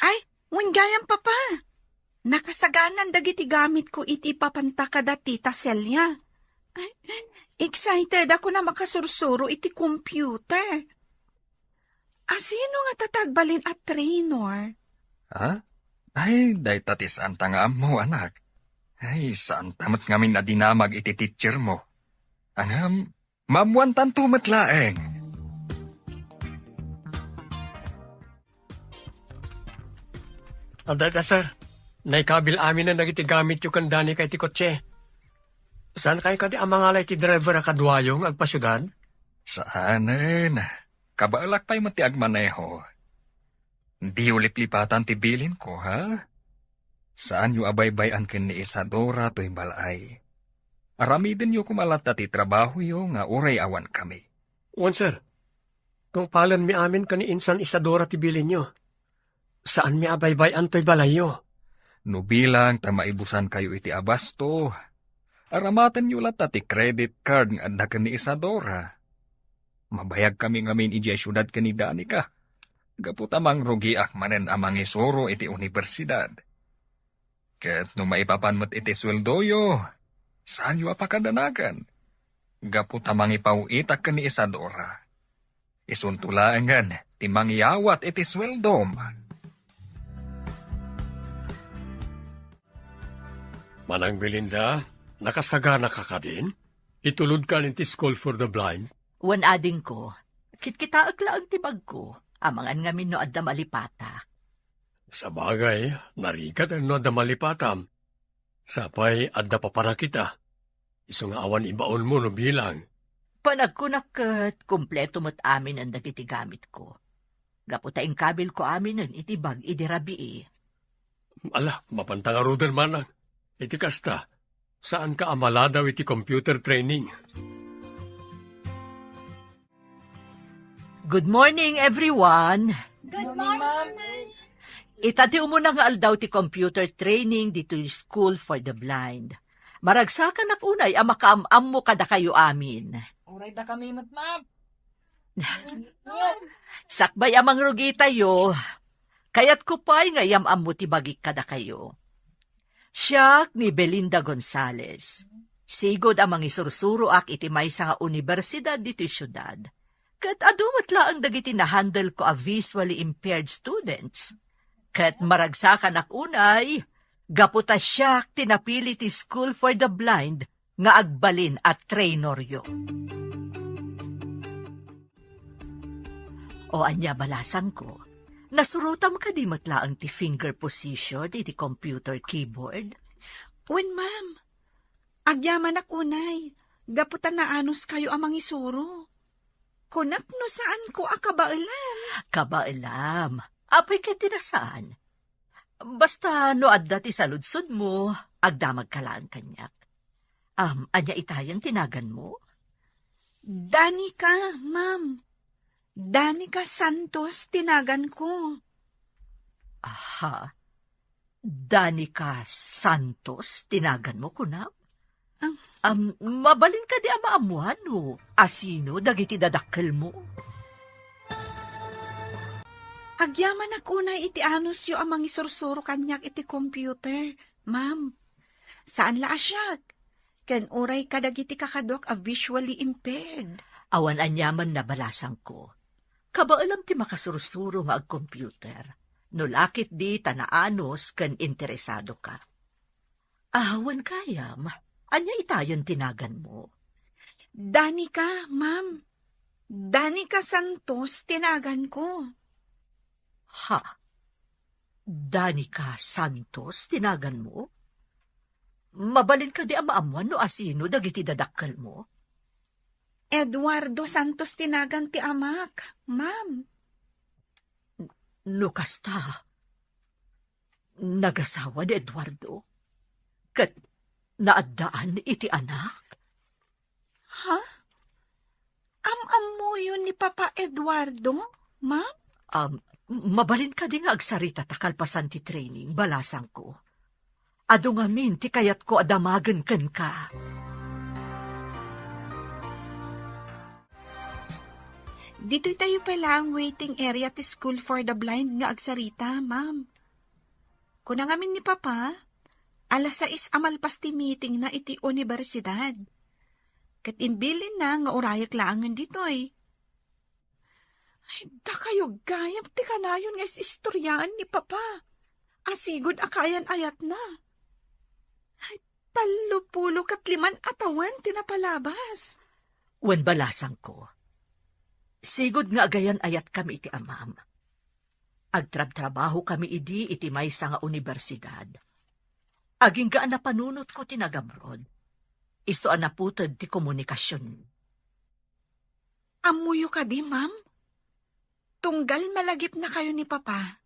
Ay, wen gayam, Papa. Nakasaganan dagiti gamitko iti ipapanta kada Tita Celia. Ay, excited ako na makasursuro iti computer. Asino nga tatagbalin a trainer? Ha? Ay, dayta ti saanta nga ammo, anak. Ay, saanta met ngamin a dinamag iti teacher mo. Ngem, maammoantanto met laeng. Adda ita, sir. Naikabil aminen dagiti gamityo ken Danica iti kotse. Saan kayo kadi a mangala iti driver a kaduayo nga agpasiudad? Saanen. Kabaelak pay met ti agmaneho. Diyo liplipatan ti bilinko, ha? Saanyo a baybay-an ken ni Isadora toy bal-ay. Aramidenyo koma latta ti trabahoyo nga uray awan kami. Wen, sir. Tungpalenmi amin ken ni Insan Isadora ti bilinyo. Saanmi a baybay-an toy balayyo. No bilang ta maibusankayo iti abasto, aramatenyo latta ti credit card nga adda ken ni Isadora. Mabayagkami ngamin idiay siudad ken ni Danica. Gapu ta mangrugiak manen a mangisuro iti universidad. Ket no maipapan met iti sueldoyo, saanyo a pakadanagan. Gapu ta mangipaw-itak ken ni Isadora. Isunto laengen ti mangyawat iti sueldom. Manang Belinda, nakasagana ka kadin? Itulod ka iti School for the Blind? Wen, adingko, kitkitaek laeng ti bagko. Amangan ngamin no adda malipatak. Sabagay, narigat no adda malipatam. Sapay, adda papanakita. Isu nga awan ibaonmo no bilang. Panagkunak ket kompleto met aminen dagiti gamitko. Gapu ta inkabilko aminen iti bag idi rabii. Ala, mapanta ngaruden manang. Iti kasta, saanka a maladaw iti computer training. Good morning, everyone. Good morning, ma'am. Ita ti umuna nga aldaw ti computer training ditoy School for the Blind. Maragsakanak unay a makaam-ammo kadakayo amin. Uray da kami met, ma'am. Sakbay a mangrugitayo, kayatko pay nga iyam-ammo ti bagik kadakayo. Siak ni Belinda Gonzalez. Sigud a mangisursuroak iti maysa nga universidad ditoy siudad. Ket adu met laeng dagiti nahandle ko a visually impaired students. Ket maragsakanak unay, gapu ta siak ti napili ti School for the Blind nga agbalin a traineryo. O ania, balasangko, nasurotam kadi met laeng ti finger position iti computer keyboard? Wen, ma'am. Agyamanak unay, gapu ta naanuskayo a mangisuro. Kunak no saanko a kabaelam. Kabaelam? Apay ket ti nasaan? Basta no adda ti saludsodmo, agdamagka laeng kaniak. Am, ania itayen ti naganmo? Danica, ma'am. Danica Santos ti naganko. Aha. Danica Santos ti naganmo, kunam? Am, mabalin kadi a maammuan no asino dagiti dadakkelmo? Agyamanak unay iti anusyo a mangisursuro kaniak iti computer, ma'am. Saan la a siak, ken uray kadagiti kakaduak a visually impaired. Awan aniaman, balasangko. Kabaelam ti makasursuro nga agcomputer, no la ketdi ta naanus ken interesadoka. Awan gayam, ania itayen ti naganmo? Danica, ma'am. Danica Santos ti naganko. Ha? Danica Santos ti naganmo? Mabalin kadi a maammuan no asino dagiti dadakkelmo? Eduardo Santos ti nagan ti amak, ma'am. No kasta, nagasawa ni Eduardo? Ket naaddaan iti anak? Ha? Am-ammoyo ni Papa Eduardo, ma'am? Am, Mabalin kadi nga agsarita ta kalpasan ti training, balasangko? Adu ngamin ti kayatko a damagen kenka. Ditoy tayo pala ang waiting area ti School for the Blind nga agsarita, ma'am. Kuna ngamin ni Papa, alas sais a malpas ti meeting na iti universidad. Ket imbilinna nga urayek laengen ditoy. Ay, dakayo gayam ti kanayon nga is-istoriaan ni Papa. Asigud a kaayan-ayatna. Ay, tallo pulo ket liman a tawen ti napalabas. Wen balasangko. Sigud nga agayan-ayatkami iti amam. Agtrabtrabahokami idi iti maysa nga universidad. Agingga a napanunotko ti nagabroad. Isu a naputed ti komunikasion. Ammoyo kadi, ma'am? Tunggal malagipnakayo ni Papa,